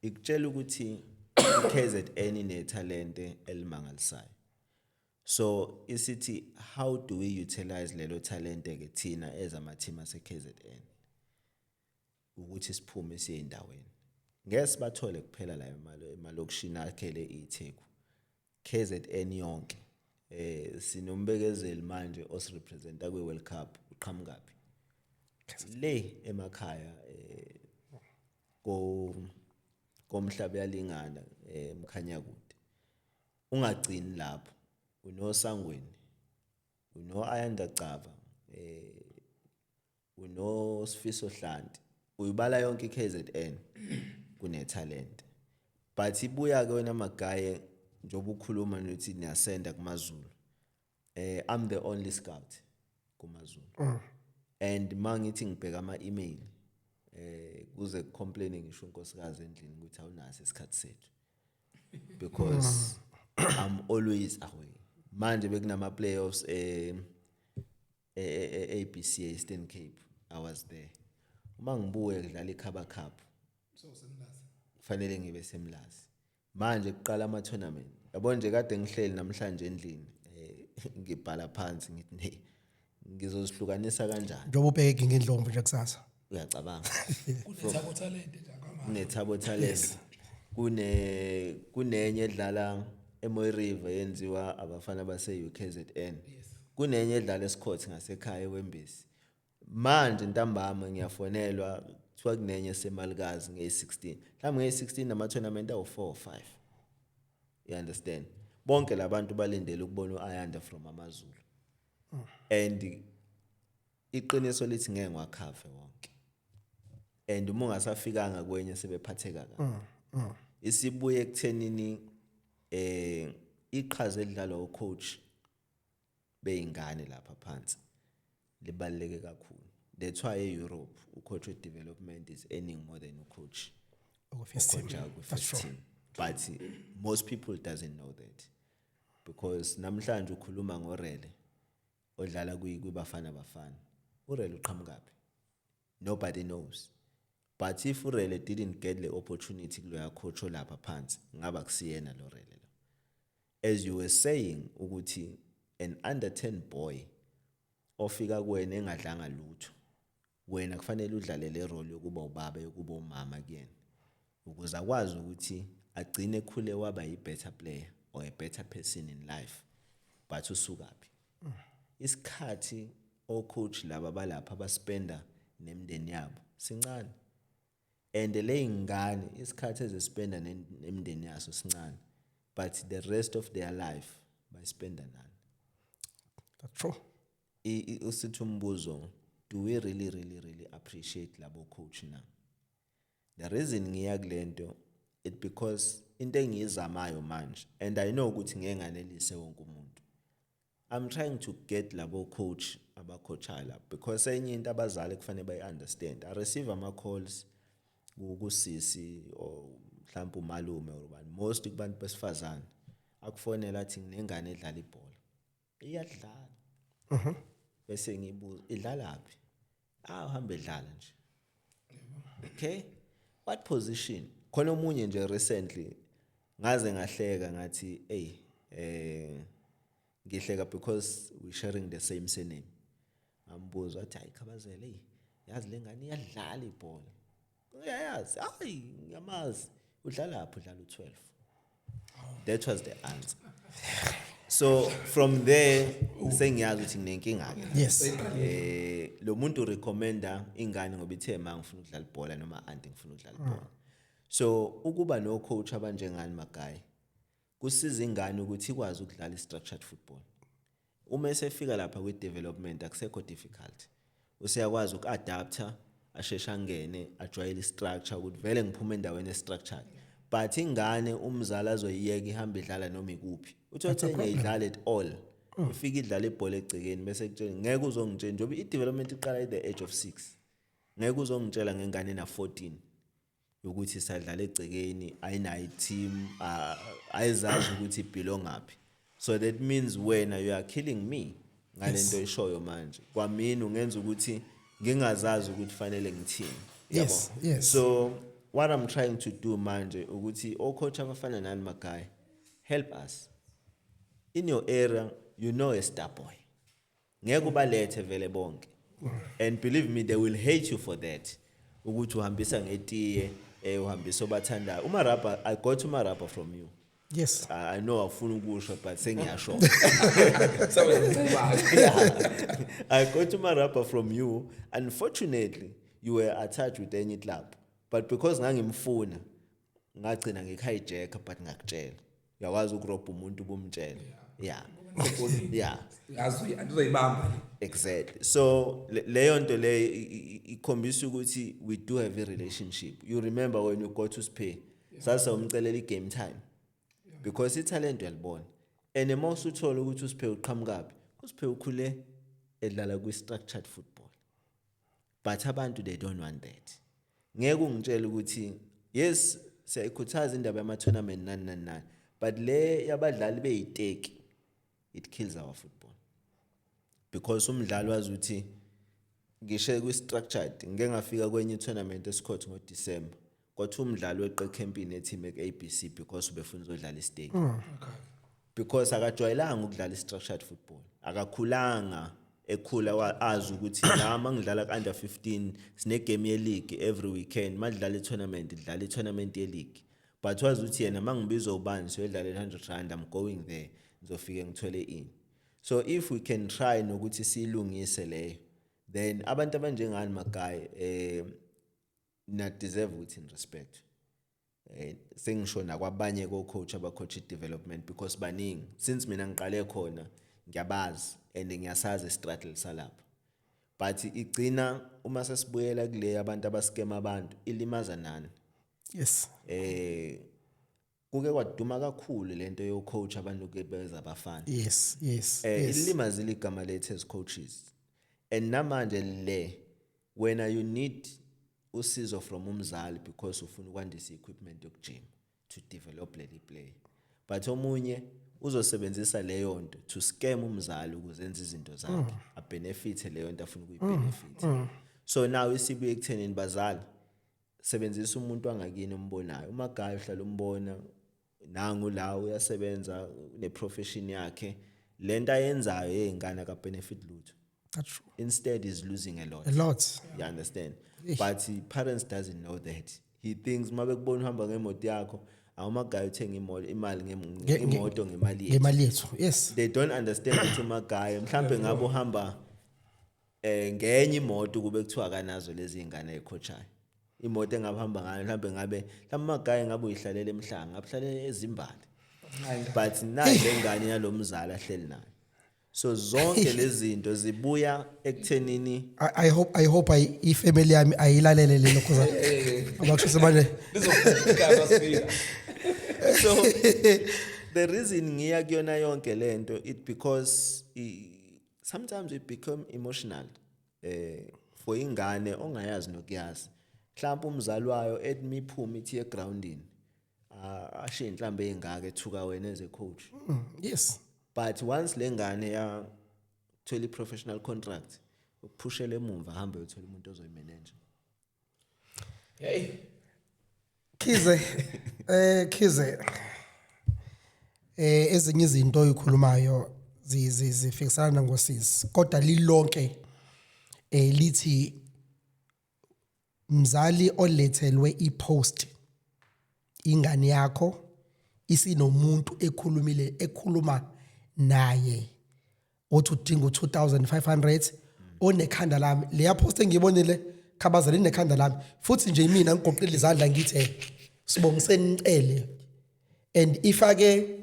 Ikutshela ukuthi i-KZN inethalente elimangalisayo. So isithi, how do we utilize lelo talente ke thina as ama-team ase-KZN ukuthi siphume siye endaweni? Ngeke sibathole kuphela la emalokishini akhele iTheku. KZN yonke, sinombekezeli manje osirepresenta kwi-World Cup, uqhamukaphi? Le emakhaya, ko komhlaba yalingana, mkhanya kude. Ungagcini lapho, unosangweni, uno Ayanda Cava, uno Sifiso Hlanti, uyibala yonke iKZN kune talent. But ibuya ke wena Magaye, njengoba ukhuluma nokuthi niyasenda kumaZulu, I'm the only scout kumaZulu, and mangithi ngibheka ama email, kuze complain ngisho unkosikazi endlini ukuthi awunaso isikhathi sethu, because I'm always away. Manje bekunama playoffs ABC Eastern Cape, I was there. Uma ngibuye kudlala iKhaba Cup, So semlazi. Kufanele ngibe semlazi. Manje kuqala ama tournament, yabo nje kade ngihleli namhlanje endlini, ngibhala phansi ngithi, "Ne ngizozihlukanisa kanjani?" Njengoba ubheke ngendlomvu nje kusasa. Uyacabanga. Kunethabo Talent nje akamanje. Kunethabo Talent, kunenye edlala eMoy River yenziwa abafana base UKZN, kunenye edlala eScott ngasekhaya eWembezi. Manje ntambama ngiyafonelwa, kuthiwa kunenye semalikazi nge-16, mhlawumbe nge-16 nama tournament awu-4 or 5, you understand? Bonke labantu balindele ukubona uAyanda from amaZulu, and iqiniso lithi ngeke ngiwakhave wonke, and uma ungasafikanga kwenye sebephatheka kabi. Isibuye ekuthenini iqhaza elidlalwa ucoach beyingane lapha phansi libaluleke kakhulu. That's why e-Europe ucoach we-development is earning more than ucoach First team. ocoacha That's kwi-first true. team, but most people doesn't know that, because namhlanje ukhuluma ngoRele odlala kwiBafana Bafana, uRele uqhamukaphi? Nobody knows. But if uRele didn't get the opportunity kuloya coach olapha phansi, ngaba kusiyena lo Rele lo. As you were saying ukuthi an under 10 boy ofika kuwena engadlanga lutho, wena kufanele udlale le role yokuba ubaba, yokuba umama kuyena, ukuze akwazi ukuthi agcine ekhule waba yi-better player or a better person in life. But usukaphi? Isikhathi ocoach laba balapha abaspenda nemindeni yabo sincane, and le ingane isikhathi ezispenda nemindeni yaso sincane, but the rest of their life bayispenda nani? That's true. Usithi umbuzo, do we really, really, really appreciate labo coach na? The reason ngiya kulento, it because into engiyizamayo manje, and I know ukuthi ngeke nganelise wonke umuntu, I'm trying to get labo coach abacoachayo lapho, because enye into abazali kufanele bayi-understand, I receive ama calls kusisi or mhlawumbe umalume or ubani, most kubantu besifazane, akufonela athi, "Nginengane edlala ibhola, iyadlala." Bese ngibuza, "Idlalaphi?" Ah, uhambe edlala nje. Okay, what position? Khona omunye nje recently ngaze ngahleka, ngathi, "Hey, ngihleka because we sharing the same surname." Ngambuza, wathi, "Hayi Khabazela, hey, yazi le ngane iyadlala ibhola." "Uyayazi?" "Hayi, ngiyamazi." "Udlala lapho?" "Udlala u12." That was the answer. So from there sengiyazi ukuthi nginenkinga ke. Lo muntu recommenda ingane ngoba ithe, "Ma, ngifuna ukudlala ibhola," noma, "Auntie, ngifuna ukudlala ibhola." So ukuba no coach abanjengani magayi kusiza ingane ukuthi ikwazi ukudlala i-structured football. Uma esefika lapha kwi-development akusekho difficult, useyakwazi uku-adapta, asheshe angene, ajwayele i-structure, ukuthi vele ngiphume endaweni e-structured. But ingane umzali azoyiyeka ihambe idlala noma ikuphi, uthole ukuthi enye idlala at all, ifike idlala ibhola egcekeni, bese kutshela, ngeke uzongitshela njengoba i-development iqala at the age of 6, ngeke uzongitshela ngengane ena-14 ukuthi sadlala egcekeni, ayinayo i-team, ayizazi ukuthi ibelong ngaphi. So that means wena you are killing me ngalento oyishoyo manje. Kwamina ungenza ukuthi ngingazazi ukuthi fanele ngithini. Yabo? So what I'm trying to do manje ukuthi o-coach abafana nani magayi, help us in your area. You know a star boy, ngeke ubalethe vele bonke, and believe me, they will hate you for that, ukuthi uhambisa ngetiye, uhambisa obathandayo. Umarabha, I got umarabha from you. I know awufuna ukusho, but sengiyasho. I got umarabha from you. Unfortunately, you were attached with any club, but because ngangimfuna ngagcina ngikuhijacka, but ngakutshela, uyakwazi ukurobha umuntu ubumtshela. Yeah. Yazi andizoyibamba le. Exactly. So leyo nto leyo ikhombisa ukuthi we do have a relationship. You remember when you go to Spay, sasa umcelela i-game time because italent uyalibona, and uma usuthola ukuthi uSpay uqhamukaphi, uSpay ukhule edlala kwi-structured football, but abantu, they don't want that. Ngeke ungitshele ukuthi yes, siyayikhuthaza indaba yama-tournament, nani nani nani, but le yabadlali beyiteki, it kills our football, because umdlali wazi ukuthi ngisho kwi-structured, ngike ngafika kwenye i-tournament esikhothe ngoDisemba, kwathi umdlali weqe ecampini ye-team ek-ABC because ubefuna uzodlala istake, because akajwayelanga ukudlala i-structured football, akakhulanga ekhula azi ukuthi la mangidlala ku-under 15 sine-game ye-league every weekend, madlala i-tournament, dlala i-tournament ye-league. But wazi ukuthi yena mangibizwa ubani siyoyidlala i-R100, I'm going there, ngizofike ngithole ini. So if we can try nokuthi siyilungise leyo, then abantu abanjengani magayi na deserve ukuthi in respect, sengisho nakwabanye ko-coach abacoach i-development, because baningi. Since mina ngiqale khona ngiyabazi and ngiyasazi istruggle salapha, but igcina uma sesibuyela kule abantu abaskema abantu, ilimaza nani. Kuke kwaduma kakhulu lento yo coach abantu ke beza abafana. Ilimazile igama lethu as coaches, and namanje le wena you need usizo from umzali because ufuna ukwandisa equipment yokujima to develop leli play, but omunye uzosebenzisa leyo nto to scam umzali ukuze enze izinto zakhe, abenefit leyo nto afuna ukuyibenefit. So now isibuye ekuthenini, bazali, sebenzisa umuntu angakini umbonayo. Umagayo uhlala umbona, nangu la uyasebenza, une-profession yakhe. Lento ayenzayo yey'ngane akabenefit lutho. That's true. Instead is losing a lot. A lot. You understand? But the parents doesn't know that. He thinks uma bekubona uhamba ngemoto yakho, awumagayo uthenga imoto imali imoto ngemali yethu. Ngemali yethu, yes. They don't understand ukuthi umagayo mhlambe ngabe uhamba ngenye imoto, kube kuthiwa akanazo lezi ingane ezicoachayo, imoto engabahamba ngayo mhlambe ngabe mhlawumbe umagayo ngabe uyihlalela emhlanga, ngabe uhlalela ezimbali, but nayi lengane yalomzali ahleli nayo. So zonke lezi zinto zibuya ekuthenini I hope ifamily yami ayilalele le lokho abakusho sebane. Lizofika sifika. So the reason ngiya kuyona yonke lento, it because sometimes we become emotional for ingane ongayazi nokuyazi. Mhlawumbe umzali wayo ethi miphuma ithi egroundini, ashiye inhlambe engaka ethuka wena as a coach. But once lengane ya thola i-professional contract Ukuphushela emumva, hambe uyothola umuntu ozoyimanage. Hey. Khize, Khize, ezinye izinto oyikhulumayo zifikisana ngosisi, kodwa lilonke lithi mzali olethelwe ipost, ingane yakho isinomuntu ekhulumile, ekhuluma naye, othi udinga u2500 onekhanda lami. Leya post engiyibonile, Khabazela, inekhanda lami futhi nje. Mina ngigoqile izandla, ngithe sibongiseni icele and ifake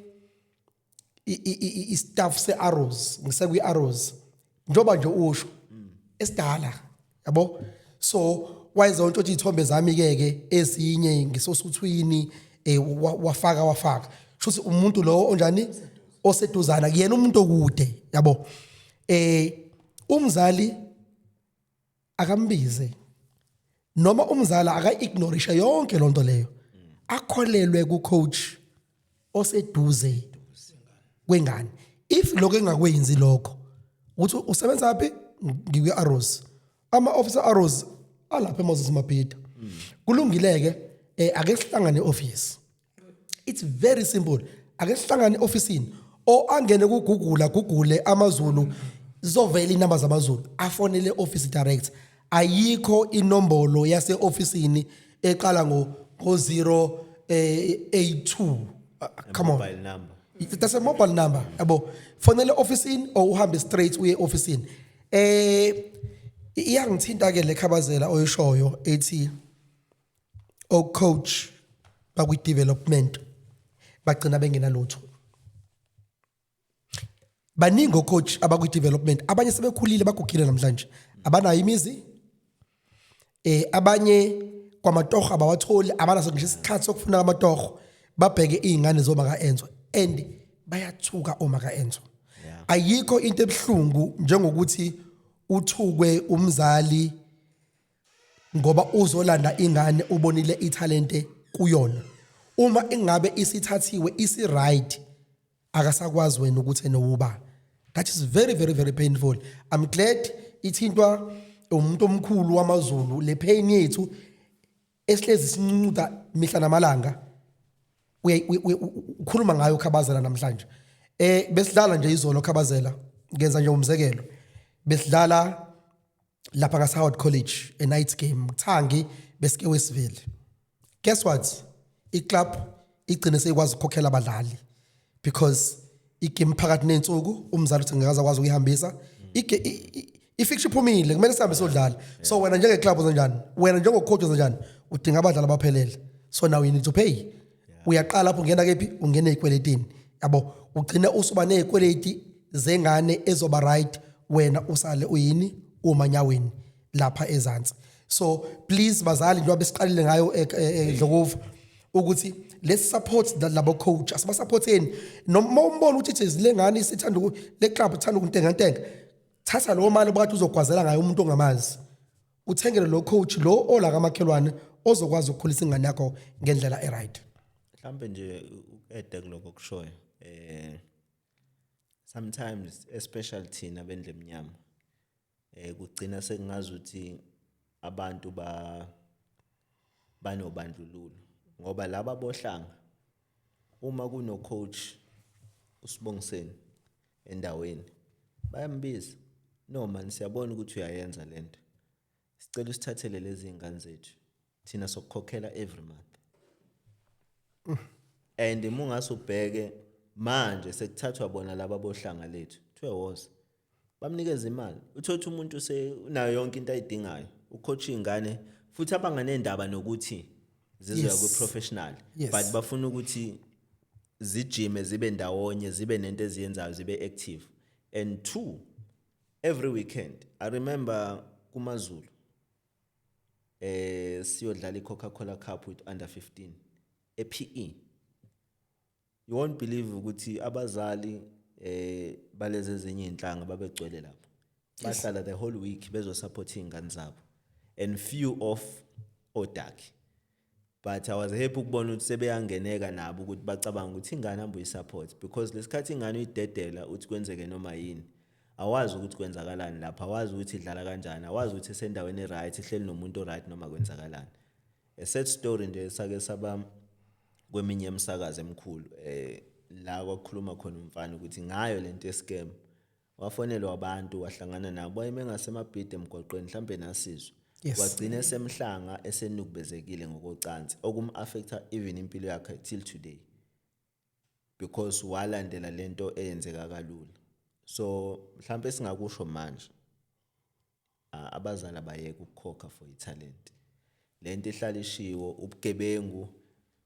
i-staff se-Arrows. Ngisekwi-Arrows njengoba nje usho esidala, yabo. So wayezonto iy'thombe zami-ke ke ezinye ngisosuthwini, wafaka shuthi umuntu lo onjani oseduzana kuyena, umuntu okude, yabo. Umzali akambize noma umzali aka-ignorishe yonke lonto leyo, akholelwe ku-coach oseduze kwengane. If lokho engakwenzi lokho, ukuthi usebenza phi, ngikwi-Arrows, ama-office Arrows alapha eMoses Mabhida, kulungile-ke, ake sihlangane e-office. It's very simple, ake sihlangane e-ofisini, or angene ku-Google, google AmaZulu, zovela inamba zamaZulu, afonele office direct. Ayikho inombolo yase-ofisini eqala ngo 0 82. Come on. Mobile number. That's a mobile number, yabo. Fonele ofisini or uhambe straight uye ofisini. Iyangithinta ke le, Khabazela, oyishoyo ethi o coach bakwi development bagcina bengenalutho. Baningi o-coach abakwi development, abanye sebekhulile, bagugile namhlanje, abanayo imizi, abanye kwamatoho abawatholi, abanaso ngisho isikhathi sokufuna amatoho, babheke izingane zoma kaEnzo and bayathuka oma kaEnzo. Ayikho into ebhlungu njengokuthi uthukwe umzali ngoba uzolanda ingane, ubonile ithalente kuyona. Uma ingabe isithathiwe, isi right, akasakwazi wena ukuthi enowuba. That is very, very, very painful. I'm glad ithintwa umuntu omkhulu wamaZulu le pain yethu esihlezi sincuda mihla namalanga. Ukhuluma ngayo, Khabazela, namhlanje. Besidlala nje izolo, Khabazela, ngenza nje umzekelo, besidlala lapha ka Howard College, a night game, Thangi besike Westville. Guess what, iclub igcine seyikwazi ukukhokhela abadlali because igame phakathi nensuku, umzali uthi ngeke akwazi ukuyihambisa. I-fixture iphumile, kumele sihambe siyodlala. So wena njenge-club uzanjani? Wena njengo-coach uzanjani? Udinga abadlali abaphelele, so now you need to pay. Uyaqala lapho, ungena kephi? Ungena ey'kweletini, yabo. Ugcine usuba ney'kweleti zengane ezoba right, wena usale uyini umanyaweni lapha ezansi. So please bazali, njengoba besiqalile ngayo, Dlokovu, ukuthi let's support labo coach, asibasupporteni. Noma umbona ukuthi ithi le ngane isithanda le club ithanda ukuntengantenga, thatha lowo mali obukade uzogwazela ngayo umuntu ongamazi, uthengele lo coach lo ola kamakhelwane ozokwazi ukukhulisa ingane yakho ngendlela e-right. Mhlambe nje uku-adda kuloko okushoyo, sometimes, especially thina bendle emnyama, kugcina sekungazuthi abantu ba banobandlululo, ngoba laba bohlanga, uma kuno coach uSibongiseni endaweni, bayambiza, "No man, siyabona ukuthi uyayenza lento, sicela usithathele lezi ngane zethu, thina sokukhokhela every month." And uma ungase ubheke manje, sekuthathwa bona laba bohlanga lethu, kuthiwe woza, bamnikeza imali, uthothi umuntu unayo yonke into ayidingayo, ucoach ingane futhi abanganendaba nokuthi zizoya kwi-professional, but bafuna ukuthi zijime, zibe ndawonye, zibe nento eziyenzayo, zibe active. And two, every weekend, I remember kumaZulu, siyodlala iCoca-Cola Cup with under 15 ePE. You won't believe ukuthi abazali balezi ezinye inhlanga babegcwele lapho, bahlala the whole week bezosupport izingane zabo, and few of odaki. But I was happy ukubona ukuthi sebeyangeneka nabo, ukuthi bacabanga ukuthi ingane hamba uyisupport, because lesikhathi ingane uyidedela uthi kwenzeke noma yini. Awazi ukuthi kwenzakalani lapha, awazi ukuthi idlala kanjani, awazi ukuthi isendaweni e-right, ihleli nomuntu o-right noma kwenzakalani. A sad story nje sake saba kweminye imisakazo emikhulu, la kwakukhuluma khona umfana ukuthi ngayo lento ye-scam, wafonelwa abantu, wahlangana nabo, wayeme ngasemabhidi emgwaqweni, mhlambe nasizwe. Wagcina esemhlanga esenukubezekile ngokocansi, okum-affecta even impilo yakhe till today, because walandela lento eyenzeka kalula. So mhlambe singakusho manje, abazali abayeke ukukhokha for i-talent. Lento ihlala ishiwo ubugebengu.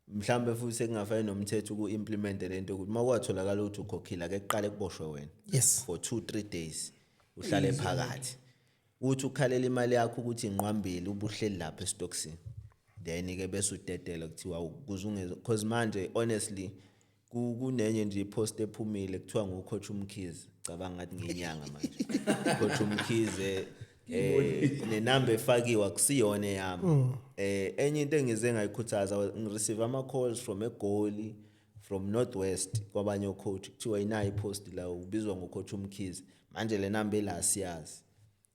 Mhlambe futhi sekungafani nomthetho uku-implement lento ukuthi uma kwatholakala ukuthi ukhokhile, ake kuqale kuboshwe wena for 2 3 days, uhlale phakathi, uthi ukhalela imali yakho ukuthi inqwambile, ubuhleli lapha esitokisini, then ke bese udedela kuthiwa ukuze ungeze. Because manje honestly kunenye nje i-post ephumile, kuthiwa ngu-coach uMkhize. Cabanga ngathi ngiyinyanga manje, coach uMkhize, nenamba efakiwe akusiyona eyami. Enye into engize ngayikhuthaza, ngi-receive ama calls from eGoli, from Northwest, kwabanye o-coach, kuthiwa inayo i-post la, ubizwa ngo-coach uMkhize. Manje le namba ela siyazi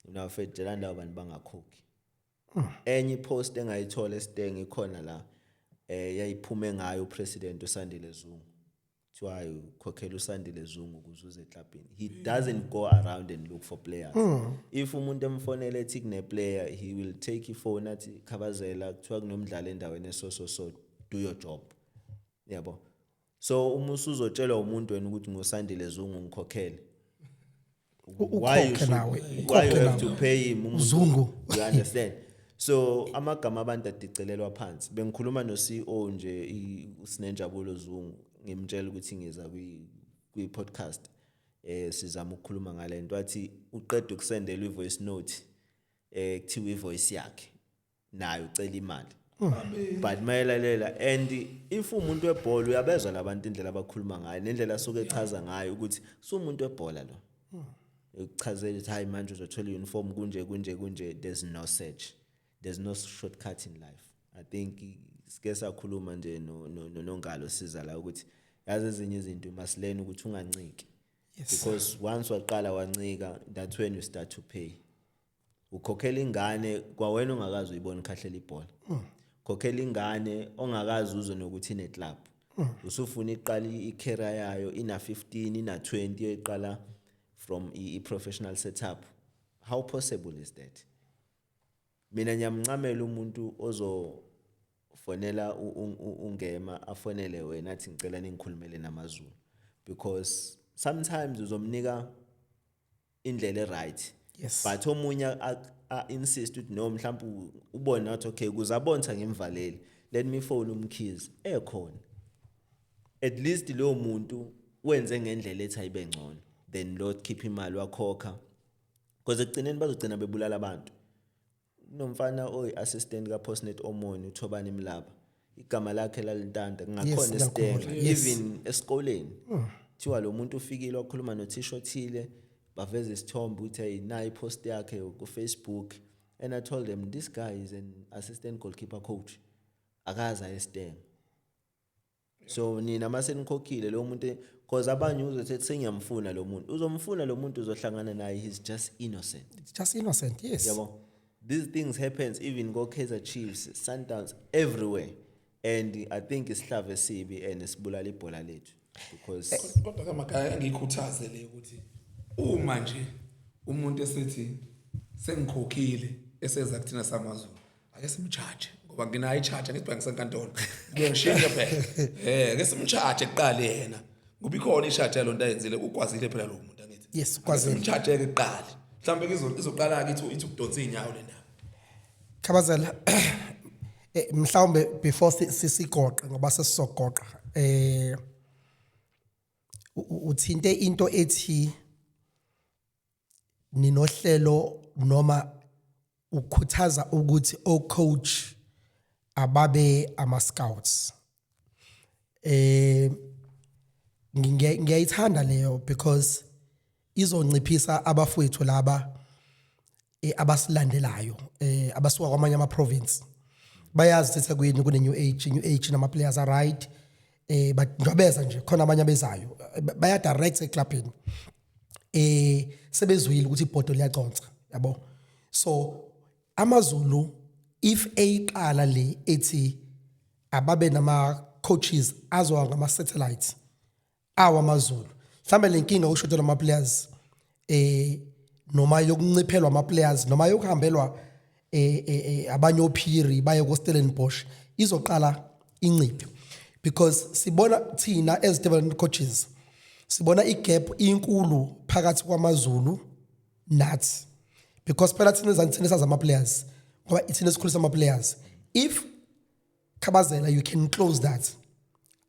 mina mfethu, labo bantu bangakhokhi. Enye i-post engayithola esitenge ikhona la, yayiphume ngayo u-president uSandile Zungu, kuthiwa hayi, ukhokhela uSandile Zungu ukuze uze eklabhini. He doesn't go around and look for players. If umuntu emfonele ethi kune player, he will take i-phone athi, "Khabazela, kuthiwa kunomdlalo endaweni eso so so, do your job," yabo. So uma usuzotshelwa umuntu wena ukuthi ngoSandile Zungu, ngikhokhele, why you Ukhokhe nawe. Why you Ukhokhe have to nawe. pay him umuntu? Zungu. You understand? So amagama abantu adicelelwa phansi. Bengikhuluma no CEO nje, uSinenjabulo Zungu, ngimtshela ukuthi ngiza kwi podcast, sizama ukukhuluma ngalento, wathi uqeda ukusendela i-voice note, kuthiwa i-voice yakhe nayo ucela imali, but mayelalela. And if umuntu webhola, uyabezwa labantu indlela abakhuluma ngayo nendlela asuke echaza ngayo ukuthi sumuntu webhola lo, ukuchazela ukuthi hayi, manje uzothola i-uniform kunje kunje kunje. There's no search, there's no shortcut in life. I think sike sakhuluma nje no Nongalo siza la ukuthi yazi ezinye izinto you must learn ukuthi unganciki, because once waqala wancika, that's when you start to pay. Ukhokhela ingane kwawena ongakazi uyibona ikhahlela ibhola, khokhela ingane ongakazi uzwe nokuthi ine club, usufuna iqala i-career yayo ina 15, ina 20, iqala from i-professional setup. How possible is that? Mina ngiyamncamela umuntu ozofonela ungema afonele wena athi, "Ngicela ningikhulumele namaZulu," because sometimes uzomnika indlela e-right, but omunye a-insist ukuthi no, mhlawumbe ubone wathi, "Okay, ukuze abone ukuthi angimvaleli, let me phone uMkhize ekhona." At least lowo muntu wenze ngendlela ethi ayibe ngcono than lo khipha imali wakhokha, because ekugcineni bazogcina bebulala abantu. Kunomfana oyi-assistant kaPostnet Omoni, uThobani Mlaba, igama lakhe lalintanta kungakhona Ngiyakhumbula. esitenga, even esikoleni kuthiwa lo muntu ufikile wakhuluma nothisha othile, baveza isithombe ukuthi hey, nayi i-post yakhe ku-Facebook. And I told them this guy is an assistant goalkeeper coach, akaze aye esitenga. So nina mase nikhokhile lo muntu, because abanye uzothi sengiyamfuna lo muntu, uzomfuna lo muntu, uzohlangana naye, he's just innocent. It's just innocent, yes. Yabo, these things happens even go Kaizer Chiefs, Sundowns, everywhere, and I think isihlava esibi and sibulala ibhola lethu because Kodwa ke makaya ngikhuthaze le ukuthi uma nje umuntu esithi sengikhokhile, eseza kuthina samaZulu, ake sim-charge, ngoba nginayo i-charge, ngithi ngisenkantolo ngiye ngishintshe phela, ake sim-charge kuqala yena, ngoba ikhona i-charge yalonto ayenzile. Ukwazile phela lo muntu, angithi? Yes, ukwazile. Sim-charge ke kuqala, mhlawumbe izoqala ke ithi ukudonsa inyawo le ndaba. Khabazela, mhlawumbe before sisigoqe, ngoba sesizogoqa, uthinte into ethi ninohlelo noma ukhuthaza ukuthi o coach ababe ama scouts. Ngiyayithanda leyo because izonciphisa abafowethu laba abasilandelayo, abasuka kwamanye ama province. Bayazi ukuthi eThekwini kune New Age, New Age nama players are right, but njobeza nje khona abanye abezayo, baya direct eclubini. Sebezwile ukuthi ibhodo liyaconsa, yabo. So AmaZulu, if eyiqala le ethi ababe nama coaches azwa ngama satellites awamaZulu, mhlambe lenkinga ukushotelwa ama players, noma yokunciphelwa ama players, noma yokuhambelwa abanye ophiri baye ko Stellenbosch, izoqala inciphe, because sibona thina as development coaches sibona igap inkulu phakathi kwamaZulu nathi, because phela thina ezansi thina sazi ama players, ngoba ithina esikhulisa ama players. If Khabazela, you can close that,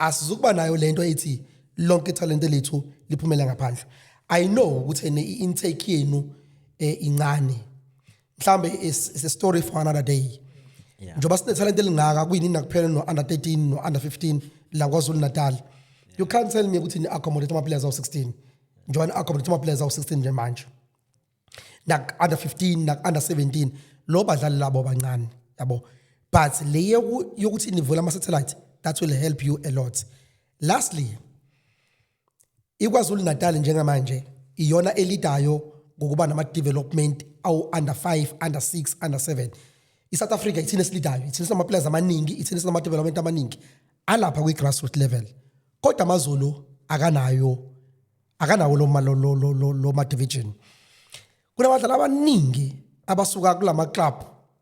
asizukuba nayo lento ethi lonke italente lethu liphumele ngaphandle. I know ukuthi ene i-intake yenu incane mhlambe, is a story for another day. Njengoba sine talent elingaka, kuyini nakuphela no under 13 no under 15 la KwaZulu Natal, you can't tell me ukuthi ni accommodate ama players awu 16, njengoba ni accommodate ama players awu 16 nje manje nak under 15, nak under 17, lo badlali labo abancane, yabo. But le yokuthi nivula ama satellite, that will help you a lot. Lastly, iKwaZulu Natal njengamanje iyona elidayo ngokuba nama development awu under 5, under 6, under 7. ISouth Africa ithina esilidayo, ithina sinama players amaningi, ithina sinama development amaningi alapha kwi grassroots level, kodwa amaZulu akanayo, akanawo lo ma division. Kunabadlali abaningi abasuka kulama club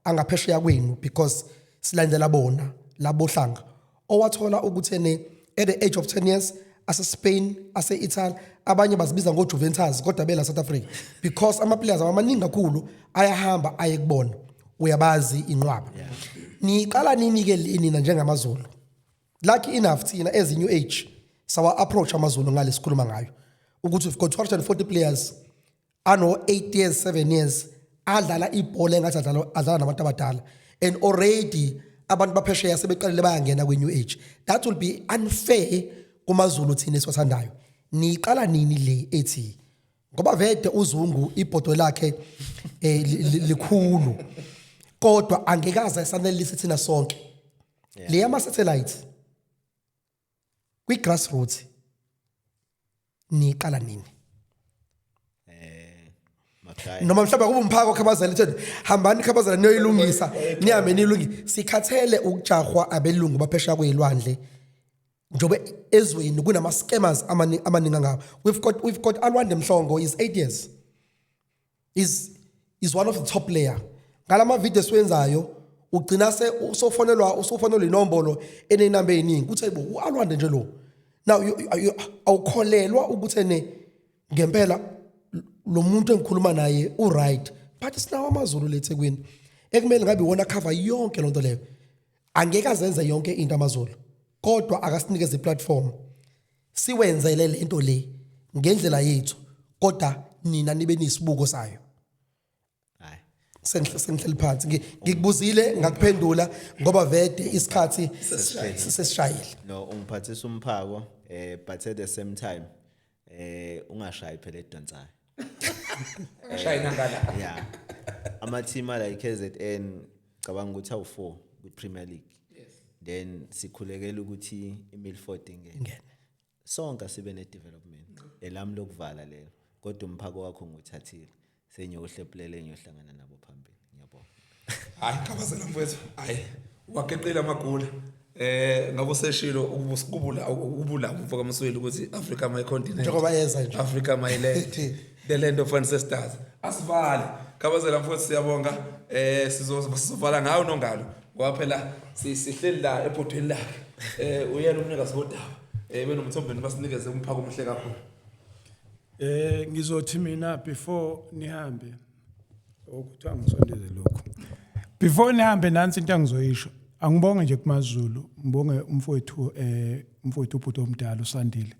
angaphesheya kwenu, because silandela bona labohlanga, owathola ukuthi ene at the age of 10 years ase Spain, ase Italy, abanye bazibiza ngo Juventus, kodwa bela South Africa, because ama players amaningi kakhulu ayahamba aye kubona, uyabazi inqwaba. Niqala nini ke nina njengamaZulu? Lucky enough, thina as a new age sawa approach amaZulu ngale sikhuluma ngayo ukuthi we've got 240 players ano 8 years, 7 years, adlala ibhola engathi adlala nabantu abadala, and already abantu baphesheya sebeqalile bayangena kwi new age. That will be unfair kumaZulu thina esiwathandayo. Niqala nini le ethi, ngoba vede uZungu ibhodo lakhe likhulu, kodwa angekaze esanelise thina sonke le ama satellites kwi grassroots? Niqala nini? Makhaya. Noma mhlawumbe kuba umphako, Khabazela, ethi hambani Khabazela niyoyilungisa, nihambe niyilungise. Sikhathele ukujahwa abelungu baphesheya kwezilwandle, njengoba ezweni kunama scammers amaningi angaka. We've got Alwande Mhlongo, is 8 years, is one of the top player. Ngalama video esiwenzayo ugcina se usofonelwa inombolo enenamba eziningi, uthi ayibo, uAlwande nje lo. Now awukholelwa ukuthi ene ngempela lo muntu engikhuluma naye u right, but sinawo amaZulu leThekwini ekumele ngabe iwona cover yonke lonto leyo. Angeke azenze yonke into amaZulu, kodwa akasinikeze iplatform siwenzele lento le ngendlela yethu, kodwa nina nibe nisibuko sayo. Hayi. Sengihleli phansi. Ngikubuzile ngakuphendula, ngoba vede isikhathi sesishayile. No, ungiphathisa umphako, but at the same time ungashayi phela edonsayo. Shayi nangala. Yeah, ama team ala iKZN, cabanga ukuthi awu4 kwi Premier League. Then sikhulekela ukuthi iMilford ingene. Ingene. Sonke sibe ne development elami lokuvala lelo, kodwa umphako wakho nguthathile, sengiyohlephulele, ngiyohlangana nabo phambili. Ngiyabonga. Hayi Khabazela mfowethu, hayi, wageqile amagula. Ngabe useshilo ukubula ukubula umfo kaMsweli ukuthi Africa my continent. Njengoba yeza nje. Africa my land. The land of ancestors. Asivale. Khabazela mfowethu, siyabonga. Sizovala ngawo nongalo. Ngoba phela sihleli la ebhodweni lakhe. Uyena umnikazi wodaba. Benomthombeni basinikeze umphako omuhle kakhulu. Ngizothi mina before nihambe, ukuthi angisondeze lokho. Before nihambe, nansi into engizoyisho. Angibonge nje kumaZulu, ngibonge umfowethu ubhuti omdala uSandile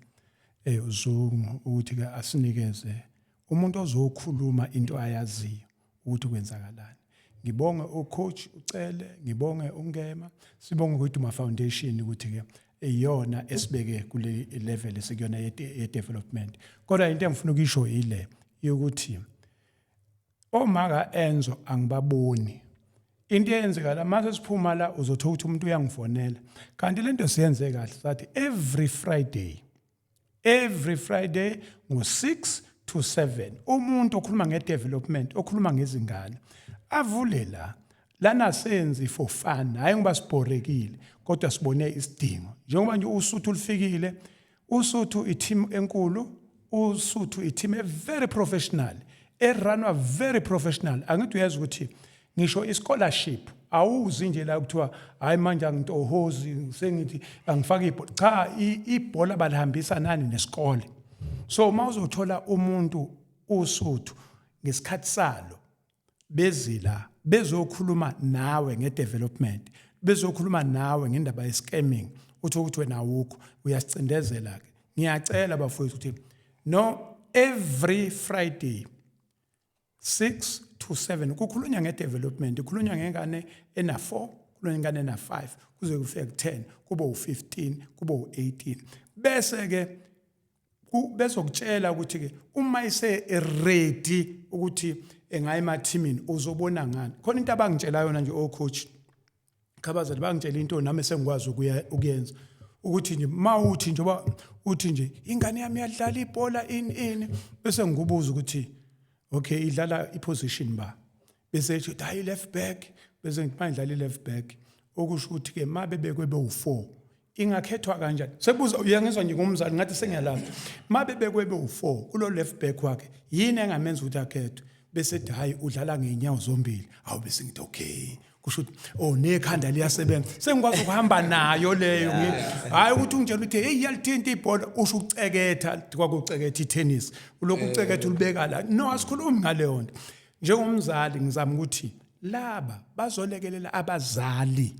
uZungu ukuthi ke asinikeze umuntu ozokhuluma into ayaziyo ukuthi kwenzakalani. Ngibonge ucoach uCele, ngibonge uNgema, sibonge kwiDuma Foundation ukuthi ke iyona esibeke kule level esikuyona ye development. Kodwa into engifuna ukuyisho ile yokuthi omaka Enzo angibaboni. Into eyenzeka la, mase siphuma la, uzothola ukuthi umuntu uyangifonela, kanti lento siyenze kahle sathi every Friday, every Friday ngo6 to 7, umuntu okhuluma ngedevelopment, okhuluma ngezingane, avule la. Lana senzi for fun, hayi ngoba sibhorekile, kodwa sibone isidingo. Njengoba nje uSuthu lufikile, uSuthu i-team enkulu, uSuthu i-team e very professional, erunwa very professional. Angithi uyazi ukuthi ngisho i-scholarship awuzi nje la kuthiwa hayi manje angitohozi, sengithi angifake ibhola. Cha, ibhola balihambisa nani nesikole. So uma uzothola umuntu uSuthu ngesikhathi salo bezila bezokhuluma nawe ngedevelopment, bezokhuluma nawe ngendaba ye-scamming, uthi ukuthi wena awukho, uyasicindezela ke. Ngiyacela bafowethu ukuthi no, every Friday 6 to 7 kukhulunywa ngedevelopment, kukhulunywa ngengane ena 4, kukhulunywa ngengane ena 5, kuze kufike ku10, kube u15, kube u18, bese ke bezokutshela ukuthi ke uma ise ready ukuthi engaya emathimini uzobona ngani. Khona into abangitshela yona nje ocoach Khabazela, bangitshela into nami sengikwazi ukuyenza, ukuthi nje mawuthi njengoba uthi nje ingane yami iyadlala ibhola ini ini, bese ngikubuza ukuthi okay, idlala iposition ba, bese ethi hayi, left back, bese ngithi manje idlala i-left back, okusho ukuthi ke mabe bekwe bewu4 ingakhethwa kanjani? Sekubuza, uyangizwa nje ngumzali ngathi sengiyalazi, mabe bekwe bewu4 kulo left back wakhe, yini engamenza ukuthi akhethwe? Bese ethi hayi, udlala ngeenyawo zombili. Awu, bese ngithi okay, kusho ukuthi oh, nekhanda liyasebenza, sengikwazi ukuhamba nayo leyo. Hayi ukuthi ungitshela ukuthi hey, iyalithinta ibhola, usho ukuceketha, kwakuceketha itennis, ulokhu uceketha ulibeka la. No, asikhulumi ngaleyo nto. Njengomzali ngizama ukuthi laba bazolekelela abazali.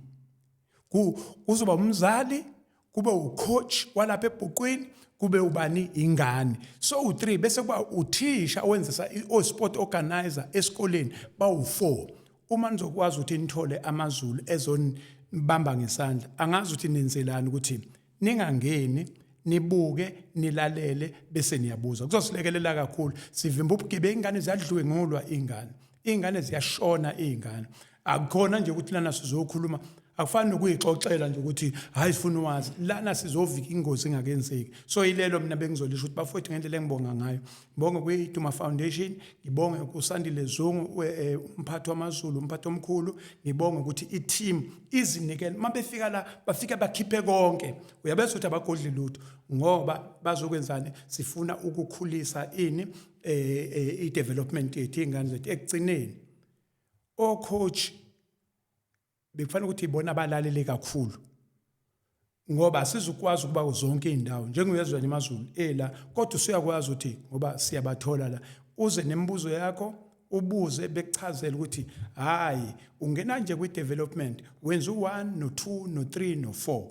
Kuzoba umzali, kube ucoach walapha ebhuqwini, kube ubani, ingane, so u3, bese kuba uthisha owenzisa o sport organizer esikoleni, bawu4. Uma nizokwazi ukuthi nithole AmaZulu ezonibamba ngesandla, angazi ukuthi nenzelani ukuthi ningangeni, nibuke, nilalele, bese niyabuza, kuzosilekelela kakhulu. Sivimba ubugebengu, ingane ziyadlwengulwa, ingane ziyashona, ingane akukhona nje ukuthi lana sizokhuluma, akufani nokuyixoxela nje ukuthi hayi, sifuna uwazi lana, sizovika ingozi ingakenzeki. So ilelo mina bengizolisho ukuthi bafowethu, ngendlela engibonga ngayo, ngibonge kwi-Duma Foundation, ngibonge kuSandile Zungu, umphathi wamaZulu, umphathi omkhulu, ngibonge ukuthi i-team izinikele. Uma befika la bafika bakhiphe konke, uyabeza ukuthi abagodli lutho, ngoba bazokwenzani? Sifuna ukukhulisa ini, i-development yethu, iy'ngane zethu. Ekugcineni o-coach bekufanele ukuthi ibona abalalele kakhulu, ngoba asizukwazi ukuba zonke iy'ndawo njenguyezwa nje AmaZulu ela, kodwa usuyakwazi ukuthi ngoba siyabathola la, uze nemibuzo yakho, ubuze, bekuchazele ukuthi hayi, ungena nje kwi-development, wenza u-1 no-2 no-3 no-4.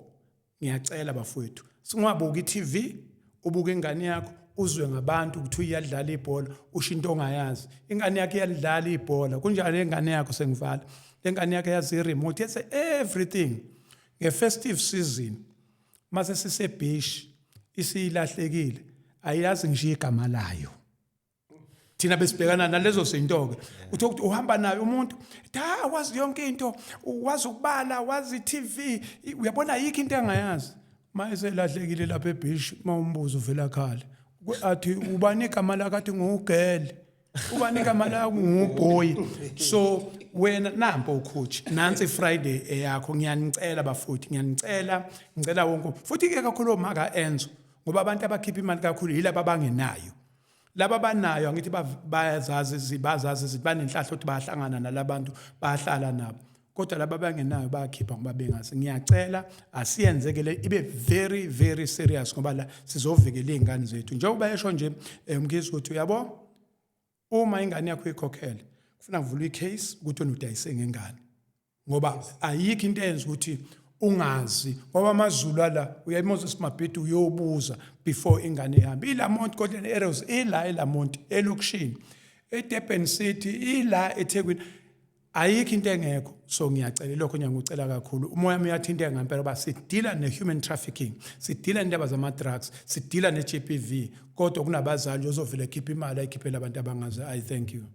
Ngiyacela bafowethu, singabuki i-TV, ubuke ingane yakho, uzwe ngabantu ukuthi uyadlala ibhola, usho into ongayazi. Ingane yakho iyalidlala ibhola kunjani? Ingane yakho, sengivala, lengane yakho yazi i-remote, yenze everything. Nge-festive season mase sisebhishi, isilahlekile, ayiyazi ngisho igama layo. Thina besibhekana nalezo zinto-ke, uthi ukuthi uhamba naye umuntu, da wazi yonke into, wazi ukubala, wazi i-TV, uyabona, ayikho into engayazi. Ma eselahlekile lapha ebhishi, uma umbuzo uvela khala, athi ubani igama lakhe, athi ngugele, ubani igama lakho, nguboy. So wena nampo ucoach, nansi Friday eyakho. Ngiyanicela bafowethu, ngiyanicela, ngicela wonke, futhi ke kakhulu omaka Enzo, ngoba abantu abakhipha imali kakhulu yilaba abangenayo. Laba abanayo, angithi bayazazi, bazazi izinto, banenhlahla ukuthi bayahlangana nalabantu, bayahlala nabo, kodwa laba abangenayo bayakhipha ngoba bengazi. Ngiyacela asiyenzeke le ibe very very serious, ngoba la sizovikela iy'ngane zethu, njengoba esho nje uMkhize ukuthi uyabo, uma ingane yakho ikhokhele, kufuna kuvulwe icase ukuthi wena udayise ngengane, ngoba ayikho into eyenza ukuthi ungazi, ngoba AmaZulu ala uya eMoses Mabhida uyobuza before ingane ihambe. ILamont, Golden Arrows ila eLamont, elokishini, eDurban City ila, eThekwini, ayikho into engekho. So ngiyacela lokho, ngiyakucela kakhulu, umoya wami uyathinteka ngempela uba sidila ne-human trafficking, sidila nendaba zama-drugs, sidila ne-GBV, kodwa kunabazali ozovele khipha imali ayikhiphele abantu abangazi. I thank you.